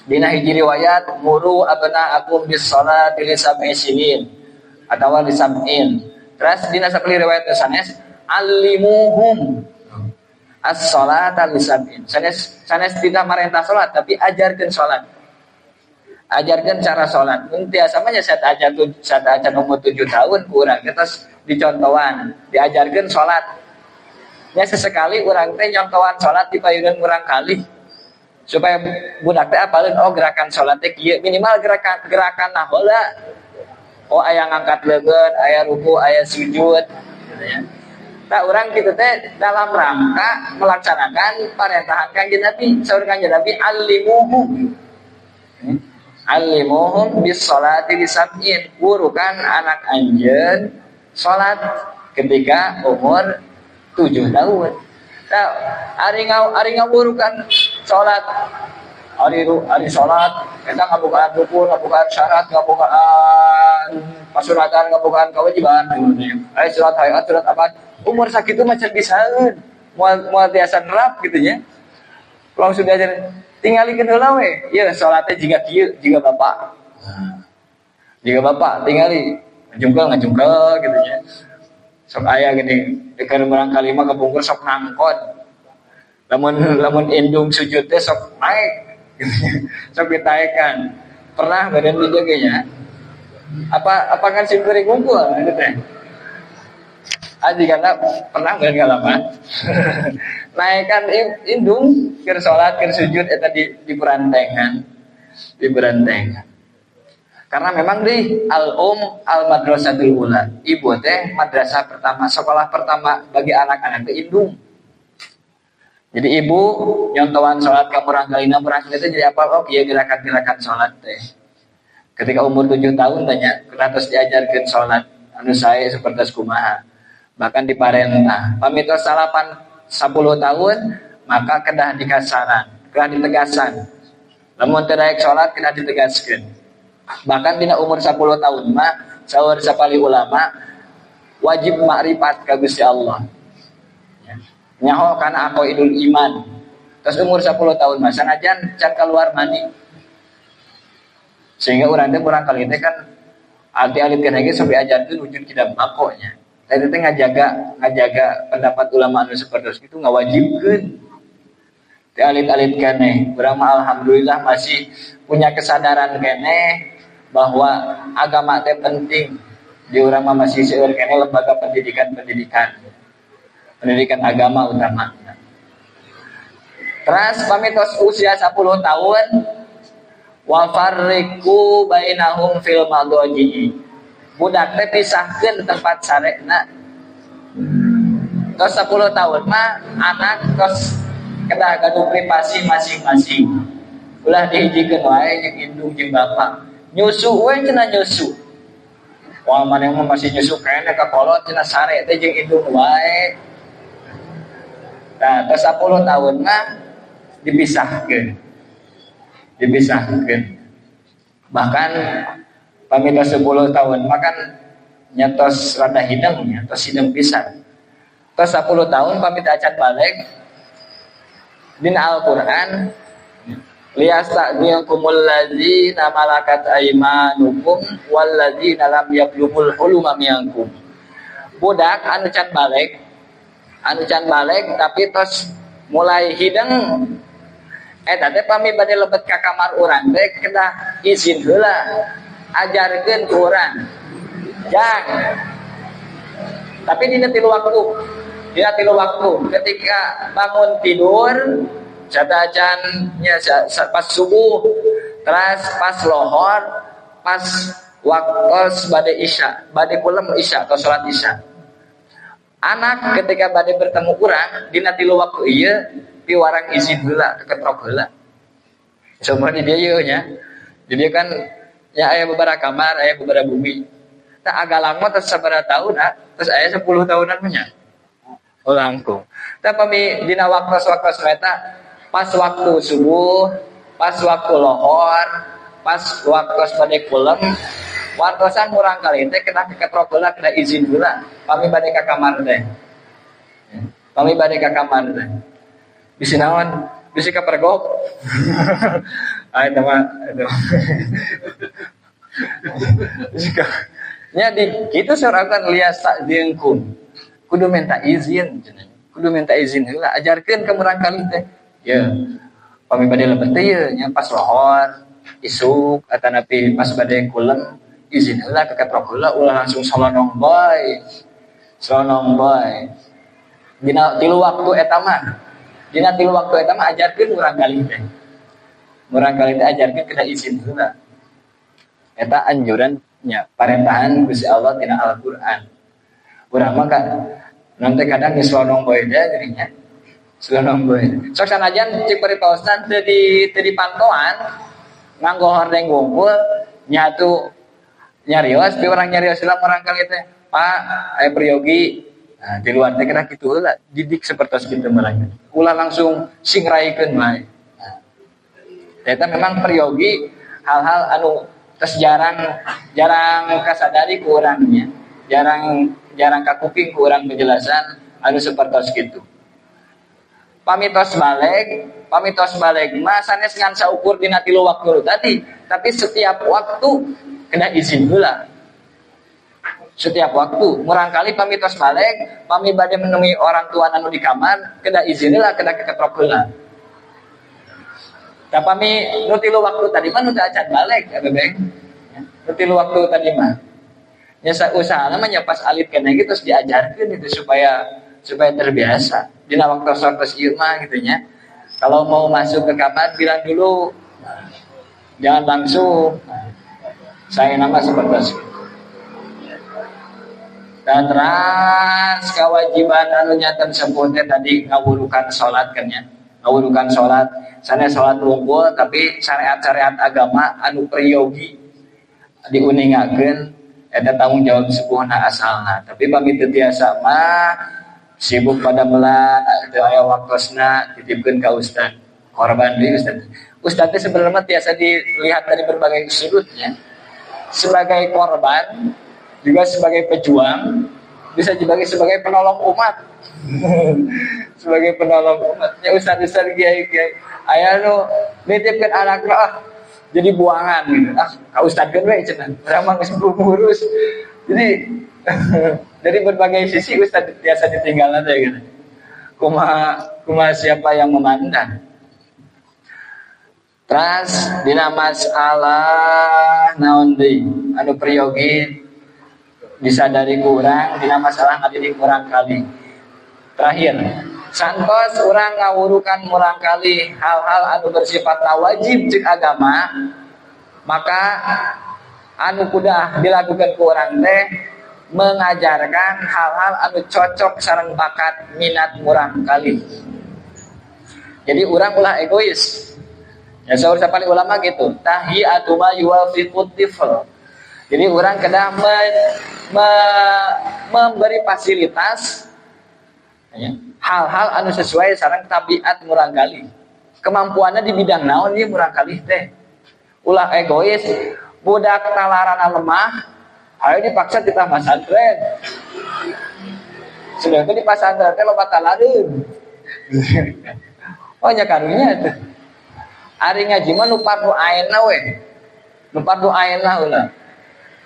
A: Dina hiji riwayat muru abna'akum bis salati li sab'i sinin atawa li sab'in. Terus dina sakali riwayat sanes allimuhum as-salata li sab'in. Sanes sanes tidak marentah salat tapi ajarkeun salat. Ajarkeun cara salat. Mun tiasa mah nya saat ajar saat ajar umur 7 tahun ku urang teh tos dicontohan, diajarkeun salat. Nya sesekali urang teh nyontohan salat di payunan urang kali. Supaya budak teh apaleun oh gerakan salat teh kieu minimal gerakan nah heula. Oh aya ngangkat leungeun, aya ruku, aya sujud gitu ya. Tah urang kitu teh dalam rangka melaksanakan parentahan Kanjeng Nabi, saur Kanjeng Nabi allimuhum. Allimuhum bis salati li sab'in, wurukan anak anjeun salat ketika umur 7 tahun. Tah ari ngawurukan salat ari salat eta ngabukaan rukun, ngabukaan syarat, ngabukaan pasuratan, ngabukaan kewajiban. Ari salat hayat, salat apa? Umur sakitu mah can bisaeun. Moal tiasa nerap kitu nya. Langsung diajar tingalikeun heula we. Ieu salatnya jiga kieu, jiga bapak. Jiga bapak tingali ngajungkel kitu nya. Sok aya gini, keur barangkali mah kapungkur sok nangkon. Lamun indung sujud teh sok naik. Sok ditaekan. Pernah badan dijaga nya. Apa apa kan sim kuring wungkul itu teh. Aji karena pernah meureun ngalaman. Naekan indung keur salat keur sujud eta di berantengan. Di berantengan. Karena memang di al-um al-madrasatul ula. Ibu teh madrasah pertama, sekolah pertama bagi anak-anak teh indung. Jadi ibu nyontohan salat ka murangkalina murangkalina teh jadi apa? Oh kieu gerakan-gerakan salat teh. Ketika umur 7 tahun tanya, terus diajarkeun salat anu sae sapertos kumaha. Bahkan diparentah. Pami tos 8 10 tahun maka kedah dikasaran, kedah ditegasan. Lamun teu daek salat kedah ditegaskeun. Bahkan dina umur 10 tahun mah saur sapali ulama wajib makrifat ka Gusti Allah. Nyaho kana aqaidul iman. Terus umur 10 tahun mah sanajan can keluar mani. Sehingga urang teh murang kali teh kan arti-alit kana ge sampai ajarkeun wujud kidam bakonya. Eta teh ngajaga pendapat ulama anu sapertos kitu ngawajibkeun. Teh alit-alit keneh, urang mah alhamdulillah masih punya kesadaran keneh bahwa agama teh penting. Di urang mah masih seueur keneh lembaga pendidikan-pendidikan. Pendidikan agama utama. Terus pami tos usia 10 tahun wa farriqu bainahum fil madaji. Budak teh pisahkeun tempat sarekna. Tos 10 tahun mah anak tos kedah gaduh privasi masing-masing. Ulah dihijikeun wae jeung indung jeung bapak. Nyusu we cenah nyusu. Wah maneh mah masih nyusu keneh ka kolot cenah sare teh jeung indung wae. Nah, tos 10 tahun mah dipisahkeun. Dipisahkeun. Bahkan pami tos 10 tahun mah kan nyatos rada hideng, nyatos hideng pisan. Tos 10 tahun pami teh acan balik dina Al-Qur'an liyasta'dzinkumul ladzina malakat aymanukum wal ladzina lam yablughul huluma minkum. Budak anu can balik tapi tos mulai hideng eta teh pami bade lebet ka kamar urang teh kedah izin heula, ajarkeun ku urang. Jang. Tapi dina tilu waktu, ketika bangun tidur satacan nya pas subuh, terus pas lohor, pas waktu bade isya, bade kulem isya atau salat isya. Anak ketika bade bertemu urang dina tilu waktu ieu piwarang izin heula, keketrok heula. Semua di dieu ieu nya. Di dieu kan ya aya beberapa kamar, aya beberapa bumi. Tah agak lama terus sabaraha tahun, terus aya 10 tahunan mah nya. Oh langkung. Tah pami dina waktu-waktu eta pas waktu subuh, pas waktu lohor, pas waktu bade kulem, wartosan murang kali teh kena keketrok heula, kena izin heula pami bade ka kamar teh. Pami bade ka kamar teh. Bisi naon? Bisi kapergok. Ah eta mah eta. Bisi ka nya di kitu sorangan liyasta'dzinkum. Kudu minta izin cenah. Kudu minta izin heula, ajarkeun ka murang kali teh. Ya. Pami bade lebet teh ieu nya pas lohor, isuk atanapi pas bade kulem izin heula keketrok heula ulah langsung solonong bae. Solonong bae. Dina tilu waktu eta mah. Dina tilu waktu eta mah ajarkeun urang kali teh. Murang kali teh ajarkeun kena izin heula. Eta anjuran nya parentahan Gusti Allah tina Al-Qur'an. Urang mah kan nanti kadang geus solonong bae teh jadinya. Solonong bae. Sok sanajan cik paripaosan teu di pantoan nganggo hordeng wungkul nyatu nyarios bi urang nyarios heula murang kali teh. Pak, aya priyogi. Nah, di luar teh kena kitu heula, didik sapertos kitu murang. Ulah langsung singraikeun wae. Nah, eta memang priyogi hal-hal anu tos jarang kasadari ku urangnya. Jarang kakuping ku urang penjelasan anu sapertos kitu. Pamitos balik mah sanes ngan saukur dina tilu waktu tadi, tapi setiap waktu kena izin heula. Setiap waktu murangkali pamitos balik, pami bade menemui orang tua anu di kamar, kena izin heula, kena keketrok heula. Tah pami nu tilu waktu tadi mah nu teu acan balik, ya bebeng. Nu 3 waktu tadi mah. Nya usahana mah nya pas alit keneh gitu terus diajarkeun itu supaya terbiasa. Dina waktu-waktu ieu mah gitu nya. Kalau mau masuk ke kamar bilang dulu. Jangan langsung. Saya nama seperti itu. Dan teras kewajiban anu nyata sebutnya tadi ngawurukan sholat kan ya. Ngawurukan sholat, sana sholat wungkul tapi syariat-syariat agama anu priyogi diuningakeun eta tanggung jawab sepuhna asalna. Tapi pami teu tiasa mah sibuk pada melan teu aya waktosna titipkeun ka ustad. Korban deui ustad. Ustad teh sebenarnya tiasa dilihat dari berbagai sudutnya. Sebagai korban juga sebagai pejuang, bisa juga sebagai penolong umat. Sebagai penolong umat. Ya ustaz-ustaz kiai-kiai aya nu nitipkeun anakna ah jadi buangan gitu. Ah ka ustadkeun we cenah. Urang mah geus ngurus. Jadi dari berbagai sisi ustaz biasa ditinggalan teh gitu. Kumaha siapa yang memandang. Terus dina masalah naon deui anu priyogi disadari kurang dina masalah ngadidik kurang kali. Terakhir, santos urang ngawurukan murang kali hal-hal anu bersifat wajib cek agama, maka anu kudah dilakukan ku urang teh mengajarkan hal-hal anu cocok sareng bakat minat murang kali. Jadi urang ulah egois. Ya saur sapali ulama gitu, tahiyatu ma yuwafiqut tifl. Jadi urang kedah memberi fasilitas hal-hal anu sesuai sareng tabiat murang kali. Kemampuannya di bidang naon ieu murang kali teh. Ulah egois, budak talarana lemah, hayo dipaksa ditah pasantren. Sedangkan di pasantren teh loba talareun. Oh nya karunya teh. Ari ngaji mah nu fardu aina we. Nu fardu aina ulah.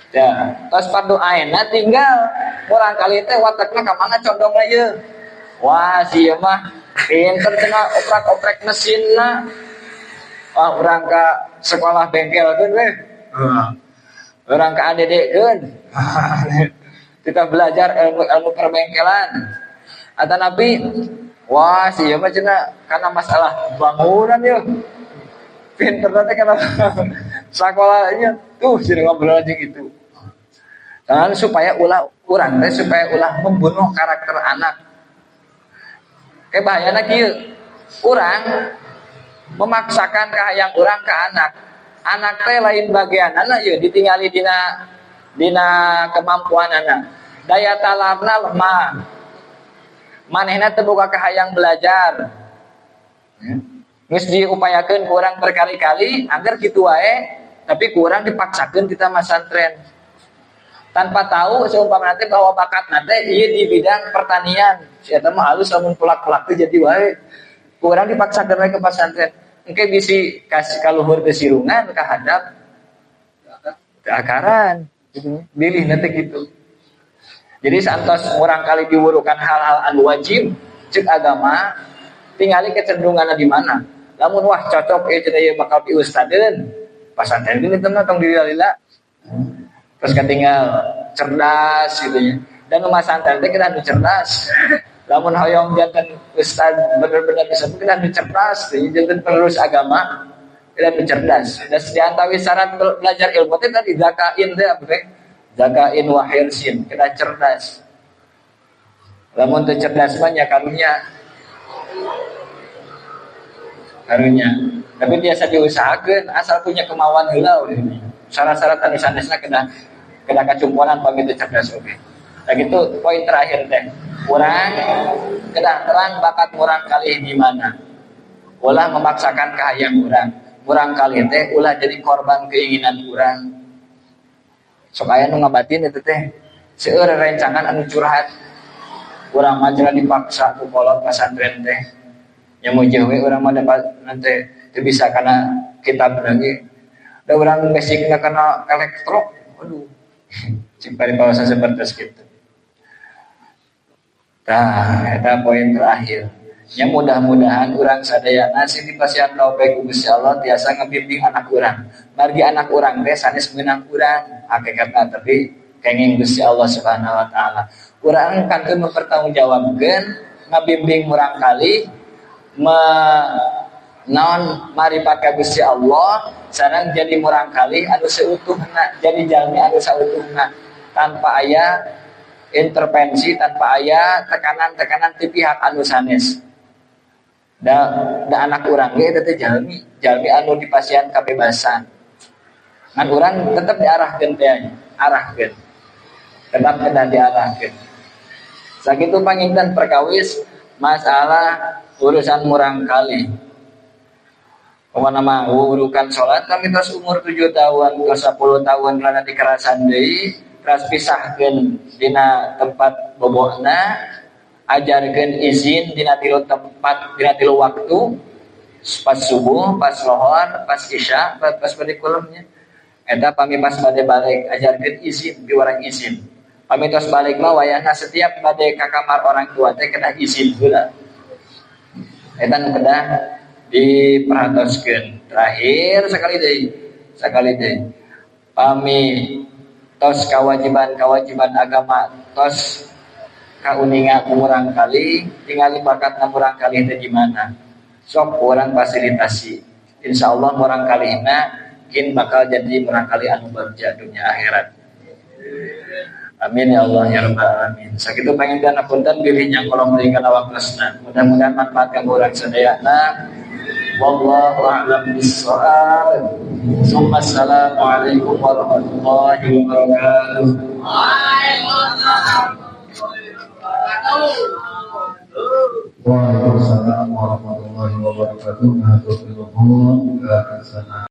A: Ya, tos fardu aina tinggal murang kali teh watakna ka mana condongna ieu. Wah, si ieu mah pinter cenah oprak-oprek mesinna. Wah, urang ka sekolah bengkelkeun we. Urang ka ADD-keun. Kita belajar ilmu-ilmu perbengkelan. Atanapi wah, si ieu mah cenah kana masalah bangunan ieu. Pinter teh kana sekolahnya tuh sih ngobrol aja gitu. Dan supaya ulah urang teh supaya ulah membunuh karakter anak. Kayak bahayana kieu. Urang memaksakan kahayang urang ke anak. Anak teh lain bagian anak ieu ditingali dina kemampuan anak. Daya talarna lemah. Manehna teu boga kahayang belajar. Geus diupayakeun ku urang berkali-kali agar kitu wae, tapi kurang dipaksakeun kita masantren. Tanpa tahu seumpama teh bahwa bakatna teh ieu di bidang pertanian. Si eta mah halus lamun pelak-pelak teh jadi wae. Kurang dipaksakeun wae ke pasantren. Engke bisi kasih kaluhur teh sirungan kahadap akaran gitu. Bilih nanti gitu. Jadi santos murang kali diwurukan hal-hal anu wajib cek agama, tingali kecenderunganna di mana. Lamun wah cocok ieu cenah ieu bakal pi ustadeun. Pasantren geus teu tong dilila. Terus ketinggal cerdas gitu ya. Dan masantren teh kita anu cerdas. Lamun hoyong janten ustad bener-bener bisa kita anu cerdas, janten penerus agama, kita anu cerdas. Dan diantawi syarat belajar ilmu teh tadi zakain teh apa teh? Zakain wa hirsin, kita cerdas. Lamun teu cerdas mah nya karunya. Karunya. Tapi biasa diusahakeun asal punya kemauan heula we. Syarat-syarat anu sanesna kena kacumponan pamit teu cerdas oge. Nah gitu poin terakhir teh. Urang kedah terang bakat murang kali di mana. Ulah memaksakan kahayang urang. Murang kali teh ulah jadi korban keinginan urang. Sok aya nu ngabatin eta teh. Seueur rencangan anu curhat. Urang mah cenah dipaksa ku kolot pasantren teh. Nya mujeuh we urang mah dapat nanti teu bisa kana kitab lagi. Da urang basicna kana elektro. Aduh. Cing paribasa seperti kitu. Tah, eta poin terakhir. Ya mudah-mudahan urang sadayana sing dipasihan taufik ku Gusti Allah tiasa ngebimbing anak urang. Margi anak urang teh sanes meunang urang hakikatna tapi kenging Gusti Allah Subhanahu wa taala. Urang kantun mempertanggungjawabkeun ngabimbing murang kali naon maripat ka Gusti Allah sareng jadi murang kali anu seutuhna, jadi jalmi anu sautuhna tanpa aya intervensi, tanpa aya tekanan-tekanan ti pihak anu sanes. Da anak urang ge eta teh jalmi anu dipasihan kabebasan. Ngan urang tetep diarahkeun teh, arahkeun. Tetap kedah diarahkeun. Sakitu panginten perkawis masalah urusan murang kali. Pokona mah urukan salat kami tos umur 7 tahun ke 10 tahun rada dikerasan deui, teras pisahkeun dina tempat bobona, ajarkeun izin dina tilu tempat, dina tilu waktu, pas subuh, pas lohor, pas isya, pas bade kulemnya. Eta pami pas bade balik ajarkeun izin, diwarang izin. Pami tos balik mah wayahna setiap bade ka kamar orang tua teh kedah izin heula. Eta nu kedah diperhatoskeun. Terakhir sekali deui. Pami tos kewajiban-kewajiban agama tos kauninga murang kali, tingali bakatna murang kali teh di mana. Sok urang fasilitasi. Insyaallah murang kalihna kin bakal jadi murang kali anu bagja dunia akhirat. Amin ya Allah ya rabbal alamin. Sakitu panginten punten bilih nyangkolong deui kana waktosna. Mudah-mudahan manfaat kanggo urang sadayana. Wallahu a'lam bissawab. Assalamualaikum warahmatullahi wabarakatuh.
B: Waalaikumsalam warahmatullahi wabarakatuh. Hatur nuhun ka sana